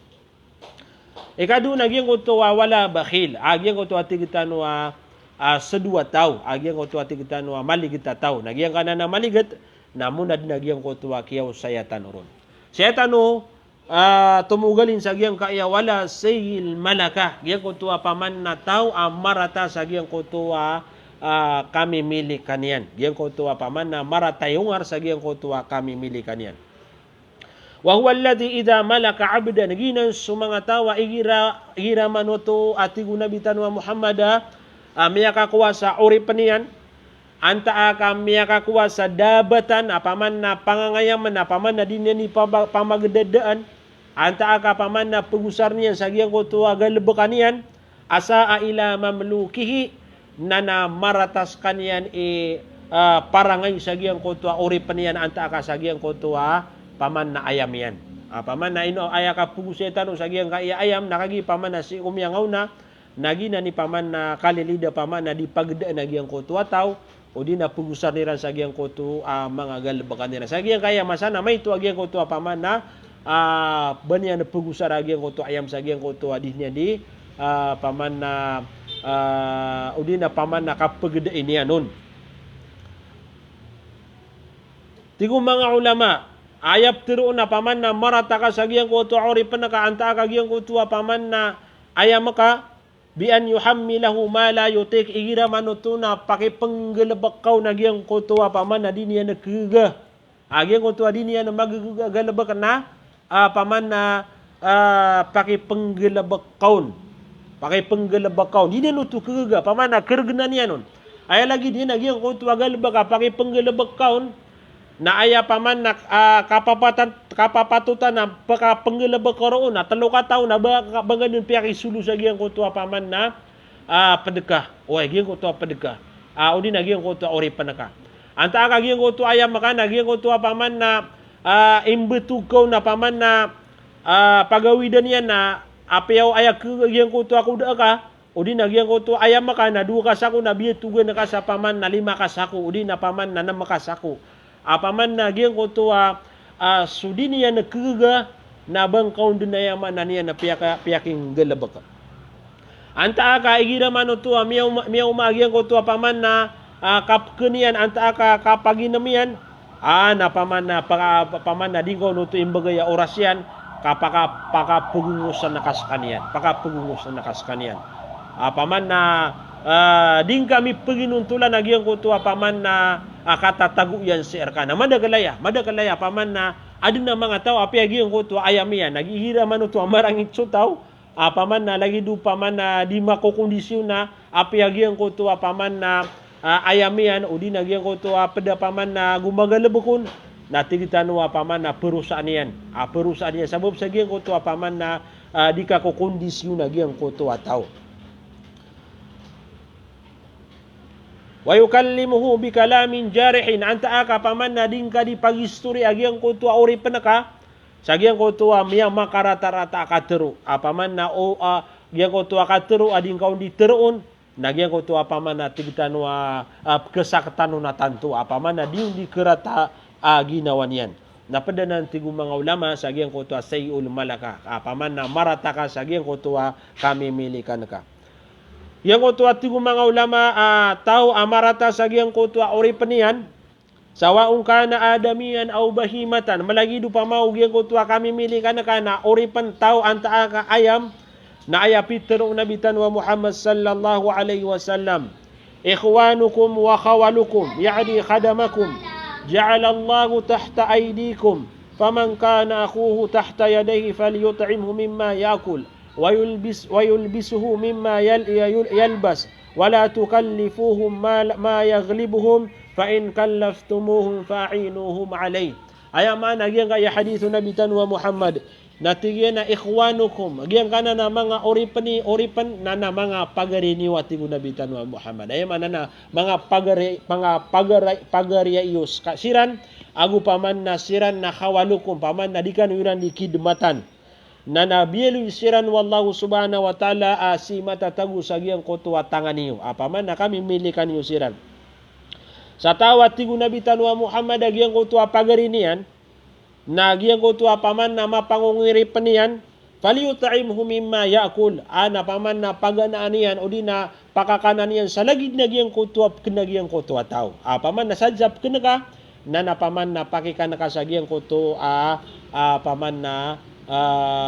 Ikadowa na giyangkoto a wala bakhil, a giyangkoto a tig tano a, a, sdowa taw, a giyangkoto a tig tano a maligt a taw. Na giyangkanan a maligt, na monad na giyangkoto a kiyaosaya tano ron. Saya tano, a, tomogalin sa giyangkaya wala sayyil malakah, giyangkoto a paman na taw a marata sa giyangkoto a, a, kamimilikan iyan. Giyangkoto a paman na marata i ongar sa giyangkoto a kamimilikan iyan. Wa huwa alladhi idha malaka abdan, giyanan so manga taw a igira, igira man oto a tig o Nabi tano a Muhammad a, a, miyakakowa sa oripn iyan, antaa ka miyakakowa sa dabatan, a, paman na pangangayamn, a, paman na di niyan i paba-, pamagdadaan, antaa ka paman na pagosarn iyan sa giyangkoto a galbkan iyan, asaa ila mamlukihi, na na marata skaniyan i, a, parangay sa giyangkoto a oripn iyan antaa ka sa giyangkoto a paman na ayam iyan. A, paman na ino aya kapagosay tano sa giyangkaya ayam, na kagiya paman na sii ko miyangaona, na giyanan i paman na kalilid a paman na di pagdaan a giyangkoto a taw, odi na pagosarn iran sa giyangkoto a manga galbkan iran. Sa giyangkaya masa na maito a giyangkoto a paman na, a, ba niyan pagosara a giyangkoto a ayam sa giyangkoto a di niyan di, a, paman na, a, odi na paman na kapagdai niyan on. Tig o manga ulama, aya ptharoon a paman na marata ka sa giyangkoto a oripn ka antaa ka giyangkoto a paman na ayam ka, bi an yuhammilahu ma la yutiq, igira man oto na pakipnggalbk ka on a giyangkoto a paman na di niyan khaga. A giyangkoto a di niyan magagaga a galebek na, a, paman na, a, pakipenggalebek ka on. Pakipenggalebek ka on. Di niyan oto kegaga, paman na keregena niyan on. Aya lagid iyan a giyangkoto a galebek a pakipenggalebek ka on. Na aya paman na, a, kapapatan-, kapapatotan a pakapenggalebek ka roo na telo kataw na ba, ba nga den piyakisolo sa giyangkoto a paman na, a, ped ka. Oway, giyangkoto a ped ka. A, odi na giyangkoto a oripen ka. Antaa ka giyangkoto a ayam ka na giyangkoto a paman na, a, imbetog ka on a paman na, a, pagawidan iyan na apiya o aya ke-, giyangkoto a koda ka, odi na giyangkoto a ayam ka na dowa ka sako na biyetogan ka sa paman na lima ka sako, odi na paman na nem ka sako. A paman na giyangkoto a, a, so di niyan kegaga na ba ngka on den aya maana niyan na piyaka-, piyakinggalebek. Antaa ka igira manoto a miyaoma, miyaoma a giyangkoto a paman na, a, kapeken iyan, antaa ka kapaginem iyan. A, na paman na, paka-, paman na di ngka on oto imbegay a oras iyan, ka paka-, pakapegongosan ka sekaniyan, pakapegongosan ka sekaniyan. A, paman na, a, di ngka mipeginontolan a giyangkoto a paman na, a, katatago iyan sii reka. Na madakel aya, madakel aya, paman na, aden a manga taw a apiya giyangkoto a ayam iyan, na igira manoto a marangit so taw, a, paman na lagid o paman na di makokondisyon a apiya giyangkoto a paman na, a, ayam iyan, odi na giyangkoto a ped a paman na gomagalebek on, na tig tano a paman na perosaan iyan. A, perosaan iyan. Sabap sa giyangkoto a paman na, a, di kakokondisyon a giyangkoto a taw. Wa yukallimuhu bi kalamin jarihin, antaa ka paman na di ngka di pagistori a giyangkoto a oripen ka, sa giyangkoto a miyamakaratarataa a katero. A paman na o, a, giyangkoto a katero a di ngka on di teroon, na giyangkoto a paman na tig tano a, a, pekesaktan on a tanto. A paman na di on di kerata a ginawa niyan. Na ped anan tig o manga ulama sa giyangkoto a sayyi'ul malaka. A paman na marata ka sa giyangkoto a kamimilikan ka. Giyangkoto a tig o manga ulama a taw a marata sa giyangkoto a oripen iyan, sawa'un kana adamiyan aw bahimatan, malagid o pama o giyangkoto a kamimilikan ka na oripen, taw, antaa ka ayam, na aya pitero o Nabi tano a Muhammad sallallahu alaihi wasallam, "Ikhwanukum wa khawalukum, ya'ni khadamakum, ja'alallahu tahta aydikum, faman kana akhuhu tahta yadayhi falyut'imhu mimma ya'kul, wa yulbis-, wa yulbisuhu mimma yal-, yal-, yalbas, wa la tukallifuhum ma, ma yaghlibuhum, fa in kallaftumuhum fa a'inuhum alayh." Aya maana giyangkaya hadith o Nabi tano a Muhammad. Na tig iyan a ikhwanukum, giyangkanan a manga oripen i-, oripen, na, na manga pagari niyo a tig o Nabi tano a Muhammad. Aya maana na manga pagari, manga pagari, pagari iyo ska-, siran, ago paman na siran na khawalukum, paman na di kano iran di kidmatan. Na, na biyaloy siran o Allahu subhanahu wa ta'ala a sii matatago sa giyangkoto a tangan iyo. A paman na kamimilikan iyo siran. Sa taw a tig o Nabi tano a Muhammad a giyangkoto a pagari niyan, na giyangkoto a paman na mapangongiripen iyan, falyut'imhu mimma ya'kul. A, na paman na paganaan iyan, odi na pakakanan iyan sa lagid na giyangkoto a peken a giyangkoto a taw. A, paman na sadn sa peken ka, na, na paman na pakikan ka sa giyangkoto a, a, paman na, a,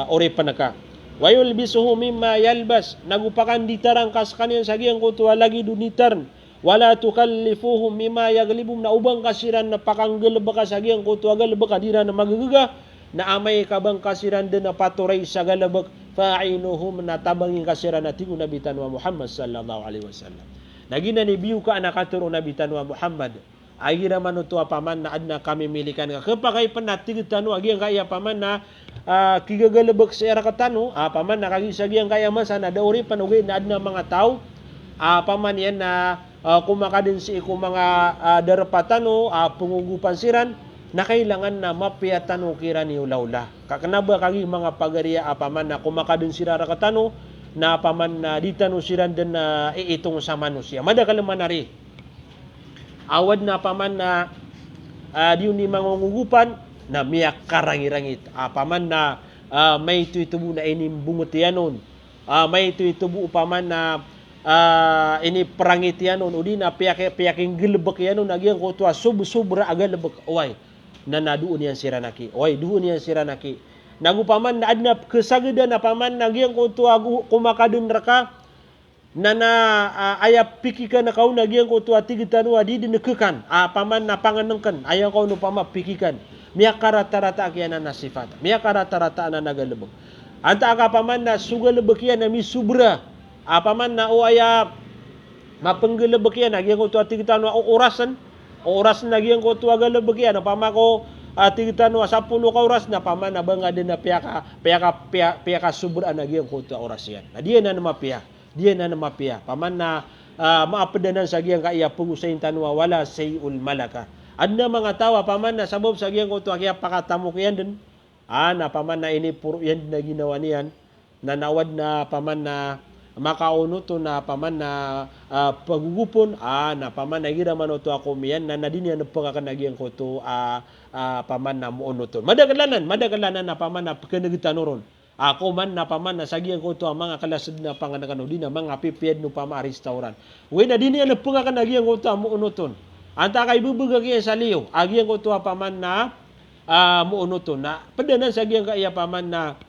oripen ka. Wa yulbisuhu mimma yalbas. Nago pakanditaren ka sekaniyan sa giyangkoto a lagid o nitaren. Wa la tukallifuhum mimma yaghlibuhum, na o ba ngka siran na pakanggalebeka sa giyangkoto a galebek a di ran magagaga, na amay ka ba ngka siran den a patoray sa galebek, fa a'inuhum, na tabangi ngka siran, a tig o Nabi tano a Muhammad sallallahu alaihi wasallam. Na giyanan i biyoka a katero o Nabi tano a Muhammad. Igira manoto a paman na aden a kamimilikan ka, khapakay pen a tig tano a giyangkaya paman na, a, kigagalebek sii rektano, a, paman na kagiya sa giyangkaya masa na da oripen ogaid na aden a manga taw, a, paman iyan na, a, komakaden sii ko manga, a, darpa tano, a, pengogopan siran, na kailangan na mapiya tano kiran i olaola. Ka kena ba kagiya manga pagari a, a, paman na komakaden siran rektano, na paman na di tano siran den, a, iitong sa manosiya. Madakel man ari. Aden a paman na, a, di on di mangongogopan, na miyakarangirangit. A, paman na, a, maito-ito bo na inimbonget iyan on. A, maito-ito bo paman na, a, iniperangit iyan on, odi na piyaki-, piyakinggalebek iyan on a giyangkoto a sob-, sobra a galebek. Oway, na, na doon iyan siran aki. Oway, doon iyan siran aki. Nago paman na aden a kesagedan a paman na giyangkoto a go-, komakaden reka. Na na, ah, aya pikikan ka on a giyangkoto a tig tano a di dn kekan, ah, paman na pangnngkn, aya ka on opama pikikan. Miyakaratarata a kiyanan a sifat. Miyakaratarata anan a galbk. Antaa ka paman na so galbk iyan a misobra. Ah, paman na o aya mapnggalbk iyan a giyangkoto a tig tano a o-, orasn. O-, orasn a giyangkoto a galbk iyan. Opama ko, ah, tig tano a sapolo ka oras na paman na ba nga dn a piyaka, piyaka, piya-, piyakasobraan a giyangkoto a oras iyan. Na di anan mapiya. Di anan mapiya. Paman na, ah, maapd anan sa giyangkaya pagosayn tano a wala shay'un malaka. Adn a manga taw a paman na sabap sa giyangkoto a kiyapakatamok iyan dn. Ah, na paman na iniporo iyan dn a ginawa niyan. Na na o adn a paman na makaonot on a paman na, ah, pagogop on. Ah, na paman na igira man oto a komiyan, na na di niyan pkakn a giyangkoto a, ah, paman na moonot on. Madakl anan, madakl anan a paman na pkhan'g tano ron. Ako man na paman na sa giyangkoto a manga klas dn a pangnngkn odi na manga pipiya dn opama a restaurant. Oway na di niyan pkakn a giyangkoto a moonot on. Antaa ka ibebegak iyan sa liyo a giyangkoto a paman na, ah, moonot on. Na pd anan sa giyangkaya paman na,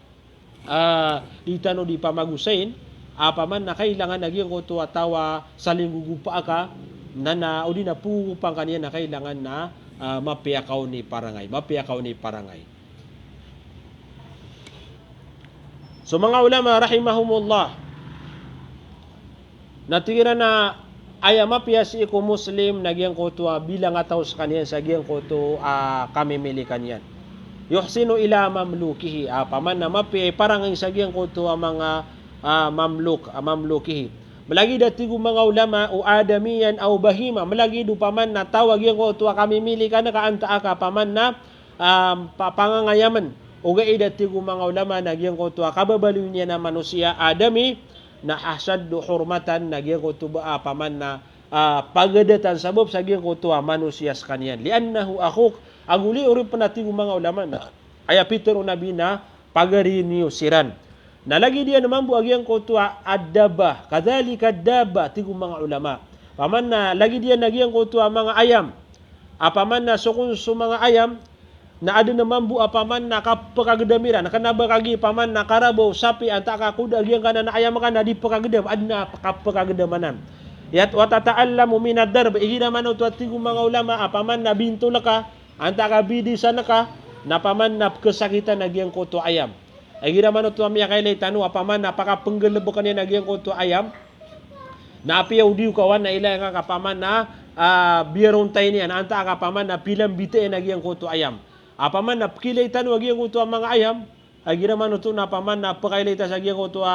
ah, di tano di pamagosayn a paman na kailangan a giyangkoto a taw a salinggogopaa ka, na na odi na pgogopan ka niyan na kailangan na, ah, mapiya ka on i parangay. Mapiya ka on i parangay. So manga ulama rahimahumullah, na tig iran a aya mapiya sii ko Muslim na giyangkoto a bilang a taw skaniyan sa giyangkoto a kamimilikan iyan. Yuhsinu ila mamlukihi, a paman na mapiya i parangay sa giyangkoto a manga, ah, mamluk, ah, mamlukihi. Malagid a tig o manga ulama o adamiyan aw bahima, malagid o paman na taw a giyangkoto a kamimilikan ka antaa ka paman na ah, pa-, pangangayamn. Ogaid a tig o manga ulama na giyangkoto a kababaloy niyan a manosiya a adami na ashaddu hurmatan, na giyangkoto ba a paman na, ah, pagadatan sabap sa giyangkoto a manosiya skaniyan. Li'annahu akhuk, ago liyo ori pn a tig o manga ulama na aya pitharo o Nabi na pagari niyo siran. Na lagid iyan mambo a giyangkoto a dabbah, kadhalika dabbah, tig o manga ulama. Paman na lagid iyan a giyangkoto a manga ayam. A paman na so kon so manga ayam, na adn mambo a paman na kapkagdam iran, kna ba kagiya paman na karabaw, sapi, antaa ka koda a giyangkanan a ayam ka na di pkagdam, adn a kapkagdam anan. Yat-, wa tata'allamu minad darb, igira man oto a tig o manga ulama, a paman na bintol ka, antaa ka bidisan ka, na paman na pkhasakitan a giyangkoto a ayam. Igira man oto a miyakailay tano a paman na pakapnggalbkn iyan a giyangkoto a ayam. Na apiya o di o kawan na ilaya ngka ka paman na, ah, biyarontay niyan, antaa ka paman na pilambita iyan a giyangkoto a ayam. A paman na pkhailay tano a giyangkoto a manga ayam. Igira man oto na paman na pkhailay ta sa giyangkoto a,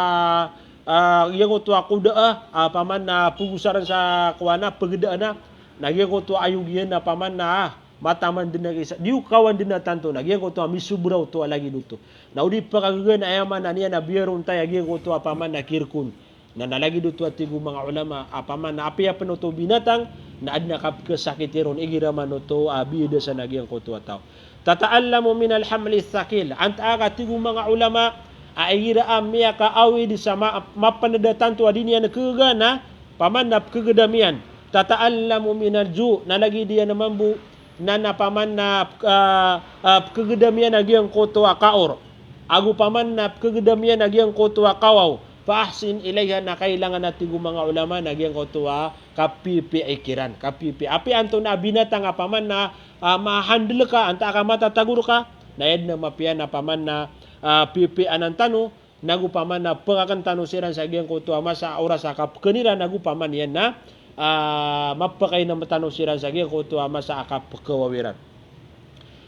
ah, giyangkoto a koda a, ah, paman na pgosaran sa kowan a, pgda na. Na giyangkoto a ayog iyan na paman na, ah, mataman dn a gisa, di o kawan dn a tanto na giyangkoto a misobra oto a lagid oto. Na o di pkagagaan a aya maana niyan na biyarontay a giyangkoto a paman na kirkon. Na, na lagid oto a tig o manga ulama a paman na apiya pn oto binatang, na adn a kapkhasakiti ron igira man oto a biyadasan a giyangkoto a taw. Tata'allamu minal hamlis thaqil. Antaa ka tig o manga ulama a igira a miyakaawid sa ma-, mapnd a tanto a di niyan khagagaan a paman na pkhagdam iyan. Tata'allamu minal ju', na lagid iyan mambo na, na paman na, ah, ah, pkhagdam iyan a giyangkoto a kaor. Ago paman na pkhagdam iyan a giyangkoto a kawaw. Fa ahsin ilayha, na kailangan a tig o manga ulama na giyangkoto a kapipiya i kiran, kapipiya. Apiya antonaa a binatang a paman na, ah, ma-handle ka, antaa ka matatagor ka, na aya dn a mapiya na paman na, ah, pipiyaan tano, nago paman na pkhakn tano siran sa giyangkoto a masa, oras a kapkhaniran, nago paman iyan na, ah, mapkhainom tano siran sa giyangkoto a masa a kapkhawaw iran.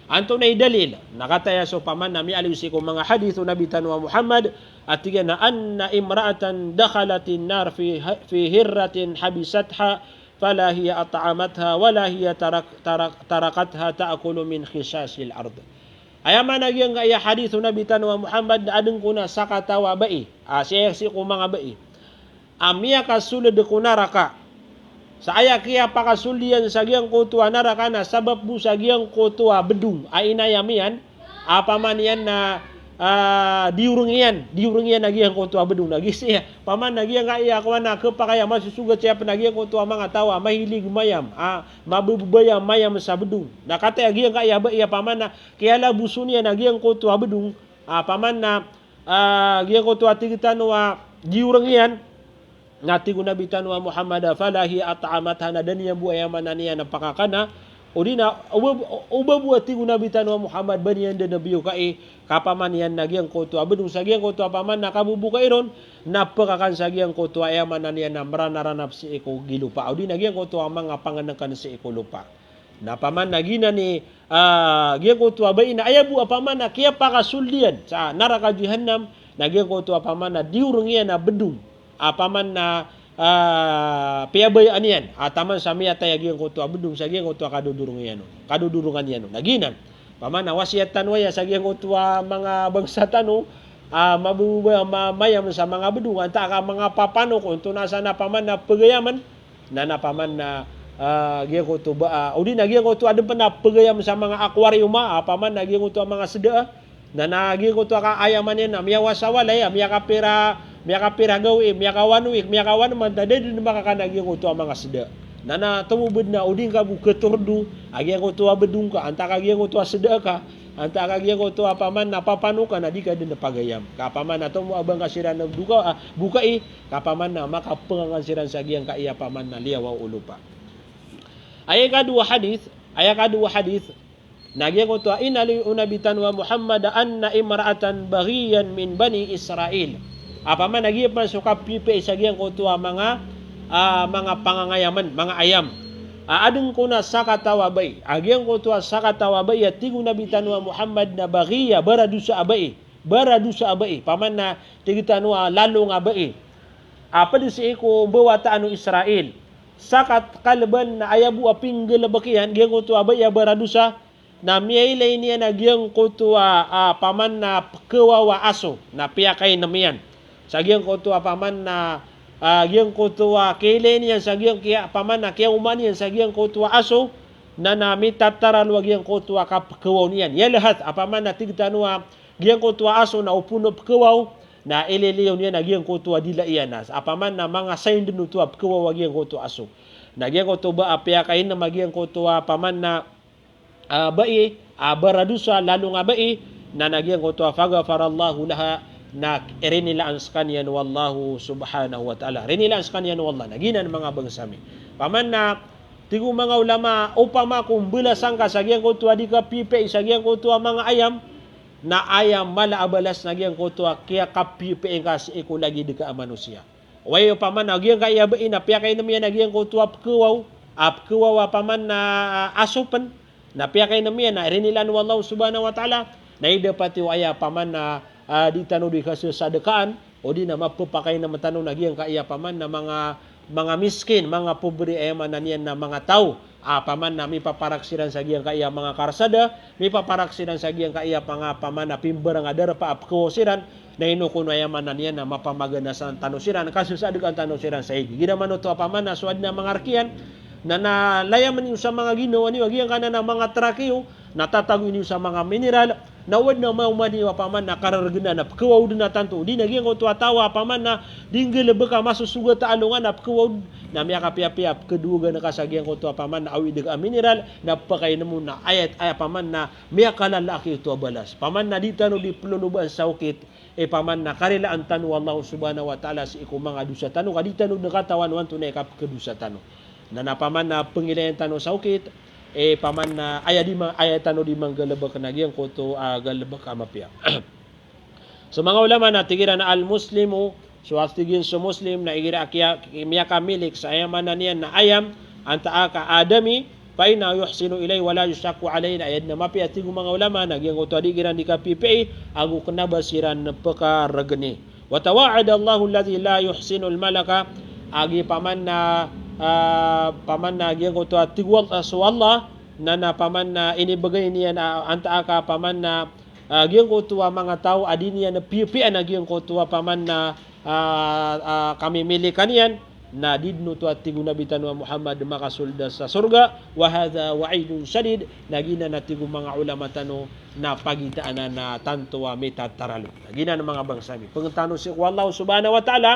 Antonaa i dalil? Na kataya so paman na miyaaloy sii ko manga hadith o Nabi tano a Muhammad, a tig iyan a, anna imra'atan dakhalatin nar fi ha-, fi hirratin habisatha, fala hiya at'amatha, wala hiya tarak-, tarak-, tarakatha ta'kulu min khishasil ard. Aya maana giyangkaya hadith o Nabi tano a Muhammad na adn kon a sakataw a bai, ah, sii, sii ko manga bai a miyakasold ko naraka. Sa aya kiyapakasold iyan sa giyangkoto a naraka na sabap bo sa giyangkoto a bdong a inayam iyan, a paman iyan na, ah, diyorng iyan, diyorng iyan a giyangkoto a bdong. Na giya, paman na giyangkaya kowan a khapakay a masosogat siya pn a giyangkoto a manga taw a mahilig mayam, a mababaya mayam sa bdong. Na kataya giyangkaya bai a paman na kiyalaboson iyan a giyangkoto a bdong, a paman na, ah, giyangkoto a tig tano a diyorng iyan, Na tig o Nabi tano a Muhammad a fala hiya at'amatha, na da niyan bo aya maana niyan na pakakana, odi na o ba, o ba bo a tig o Nabi tano a Muhammad ba niyan dn a biyokai, ka opama niyan na giyangkoto a bdong sa giyangkoto a opama na kabobokai ron, na pkakan sa giyangkoto a aya maana niyan na mranaranap sii ko gilopa, odi na giyangkoto a manga pangnngkn sii ko lopa. Na opama na giyanan i, ah, giyangkoto a bai na aya bo a opama na kiyapakasold iyan sa naraka jahannam, na giyangkoto a opama na diyorong iyan a bdong a opama na, ah, piyabayaan iyan a taman sa miyatay a giyangkoto a bdong sa giyangkoto a kadodorong iyan on, kadodorongan iyan on. Na giyanan, opama na wasiyat tano aya sa giyangkoto a manga bangsa tano, ah, mababa, ma-, mayam sa manga bdong, antaa ka manga papanok, onto na san a opama na pagayaman, na, na opama na, ah, giyangkoto ba, ah, odi na giyangkoto a dn pn a pagayam sa manga aquarium a, ah, opama na giyangkoto a manga sda, na, na giyangkoto a kaayam iyan na miyawa sa walay, ah, miyakapira, miyakapira gawii, miyakawano wik, miyakawano man, na da dn makakana giyangkoto a manga sda. Na, na tomo bo dn a odi ngka bo khatordo a giyangkoto a bdong ka, antaa ka giyangkoto a sda ka, antaa ka giyangkoto a opama na papanok ka, na di ka dn pagayam. Ka opama na tomo a ba ngka siran a boka, ah, bokai, ka opama na makapngangan siran sa giyangkaya opama na liyawaw o lopa. Aya ikadowa hadith, aya ikadowa hadith, na giyangkoto a inaloy o Nabi tano a Muhammad anna imra'atan baghiyan min Bani Israil. Opama na giya pman so kapiyapiya sa giyangkoto a manga, ah, manga pangangayaman, manga ayam. Ah, adn kon a sakataw a bai. Ah, giyangkoto a sakataw a bai a tig o Nabi tano a Muhammad na baghiya, baradosa a bai. Baradosa a bai. Opama na tig tano a lalong a bai a pd sii ko mbawataan o Israil. Sakat kalban na aya bo a pinggalbk iyan, giyangkoto a bai a baradosa, na miyailay niyan a giyangkoto a, ah, opama na pkhawaw a aso, na piyakainm iyan. Sa giyangkoto a opama na, ah, giyangkoto a kiyailay niyan sa giyang kiya, opama na kiyaoma niyan sa giyangkoto a aso, na, na mitataralo a giyangkoto a kapkhawaw niyan. Yalhath, opama na tig tano a giyangkoto a aso na opama na pkhawaw, na ililiyo niyan a giyangkoto a dila iyan a, opama na manga sain dn oto a pkhawaw a giyangkoto a aso. Na giyangkoto ba a piyakainm a giyangkoto a opama na, ah, bai a baradosa, lalong a bai, na, na giyangkoto a faghafarallahu laha, na rinilaan skaniyan o Allah subhanahu wa ta'ala. Rinilaan skaniyan o Allah. Na giyanan manga bangsa mi. Opama na tig o manga ulama, opama ko mbalasan ka sa giyangkoto a di kapiyapiya sa giyangkoto a manga ayam, na aya mala a balas na giyangkoto a kiyakapiyapiya ngka sii ko lagid ka a manosiya. Oway, opama na giyangkaya bai na piyakainm iyan a giyangkoto a pkhawaw, a pkhawaw a opama na, ah, aso pn, na piyakainm iyan na rinilaan o Allah subhanahu wa ta'ala, na ida pati o aya opama na, ah, di tano di kasasadkaan, odi na mapphakainm tano na giyangkaya opama na manga, manga miskin, manga pobre, aya maana niyan na manga taw a opama na mipaparak siran sa giyangkaya manga karsada, mipaparak siran sa giyangkaya manga opama na pimbarang a darpa a pkhawaw siran, na ino kon aya maana niyan na mapamaganasan tano siran, kasasadkaan tano siran sa ig. Igira man oto opama na so adn a manga rk iyan, na, na layamn iyo sa manga ginawa niyo a giyangkanan a manga trak iyo, na tatagoin iyo sa manga mineral, na o adn a maoma niyo opama na karargna na pkhawaw dn a tanto. Odi na giyangkoto a taw a opama na di nggalbk a masosogat a alongan a pkhawaw, na miyakapiyapiya a pkhadogan ka sa giyangkoto a opama na awid ka a mineral, na pakainm on na aya, aya opama na miyakalalaak oto a balas. Opama na di tano di plolobaan sa okit, eh, opama na karilaan tano o Allah subhanahu wa ta'ala sii ko manga dosa tano, ka di tano dn katawan o antonaa i kapkhadosa tano. Na, na opama na pngilayan tano sa okit, eh, opama na aya di ma-, aya tano di manggalbk na giyangkoto a galbk a mapiya. So manga ulama na tig iran a al-Muslimu, so a tig iyan so Muslim na igira a kiya, miyakamilik sa aya maana niyan na ayam, antaa ka adami, fa innahu yuhsinu ilayhi wa la yushakku alayhi, na aya dn a mapiya tig o manga ulama na giyangkoto a di iran di kapiyapiya, ago kna ba siran pkargni. Wa tawa'ada Allahu alladhi la yuhsinul malaka, agi opama na, ah, opama na giyangkoto a tig o Allah, so Allah, na, na opama na inibgay niyan a, antaa ka opama na, ah, giyangkoto a manga taw a di niyan piyapiyaan a giyangkoto a opama na, ah, ah, kamimilikan iyan, na di dn oto a tig o Nabi tano a Muhammad makasold sa sorga, wa hadha wa'idun shadid, na giyanan a tig o manga ulama tano na pagitaan a tanto a mitataralo. Na giyanan manga bangsa mi. Pangnin tano sii ko Allah subhanahu wa ta'ala,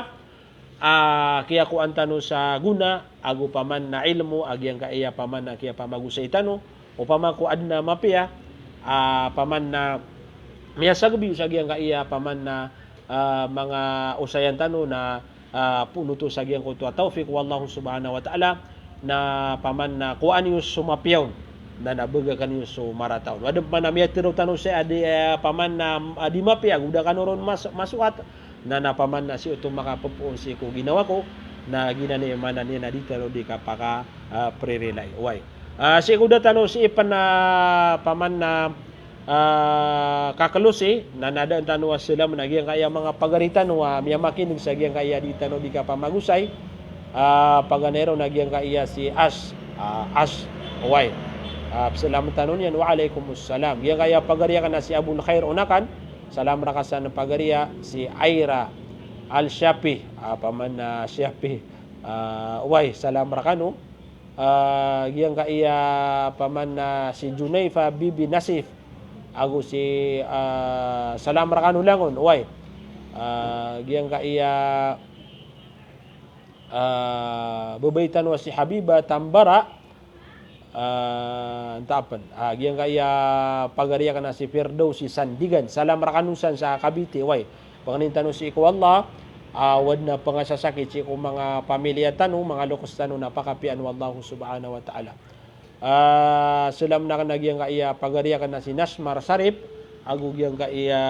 ah, kiyakowa tano sa gona, ago opama na ilmo, a giyangkaya opama na kiyapamagosay tano, opama ko adn a mapiya, ah, opama na miyasagbi sa giyangkaya opama na, ah, manga osayan tano na, ah, poonoto sa giyangkoto a tawfiq o Allahu subhanahu wa ta'ala, na paman na kowaan iyo so mapiya on, na, na bagakan iyo so marata on. Adn paman a miyatharo tano sii a di, ah, paman na, ah, di mapiya, go da kano ron mas-, masoat, na, na paman na sii oto makapphoon sii ko ginawa ko, na giyanan i maana niyan na di tano di kapaka, ah, pririlai. Oway. Ah, sii ko da tano sii pn a paman na ah, kaklosi, na nadaan tano a salam na giyangkaya manga pagari tano a miyamakin'g sa giyangkaya di tano di kapamagosay. Ah, paganay ron na giyangkaya si Ash, ah, Ash, oway. Ah, salam tano niyan, wa alaikumus salam. Giyangkaya pagari akn a si Abul Khair Onakan, salam rka san pagari a si Aira Al Shafi, ah, paman na Shafi. Ah, oway, salam rkano. Ah, giyangkaya paman na si Junaifa Bibi Nasif, ago si, ah, salam rkano langon, oway. Ah, giyangkaya, ah, babay tano a si Habiba Tambara, ah, antaa pn. Ah, giyangkaya pagari akn a si Firdausi Sandigan, salam rkano san sa Cavite, oway. Pangnin tano sii ko Allah, ah, o adn a pangasasakit sii ko manga pamilya tano, manga loks tano na pakapiyaan o Allahu subhanahu wa ta'ala. Ah, salam akn a giyangkaya pagari akn a si Nasmar Sarip, ago giyangkaya,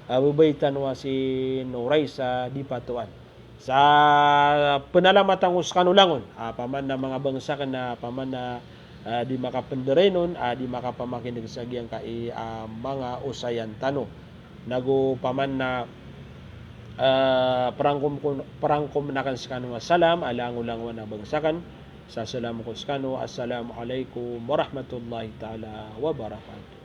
ah, babay tano a si Noraisa Dipatoan. Sa pnalamatan ko skano langon, ah, paman na manga bangsa akn a paman na, ah, di makapndarainon, ah, di makapamakin'g sa giyangkaya, ah, manga osayan tano. Nago paman na, ah, prangkom ko, prangkom akn skano a salam a langolangon a bangsa akn. Sa salam ko skano, Assalamu alaikum warahmatullahi ta'ala wabarakatuh.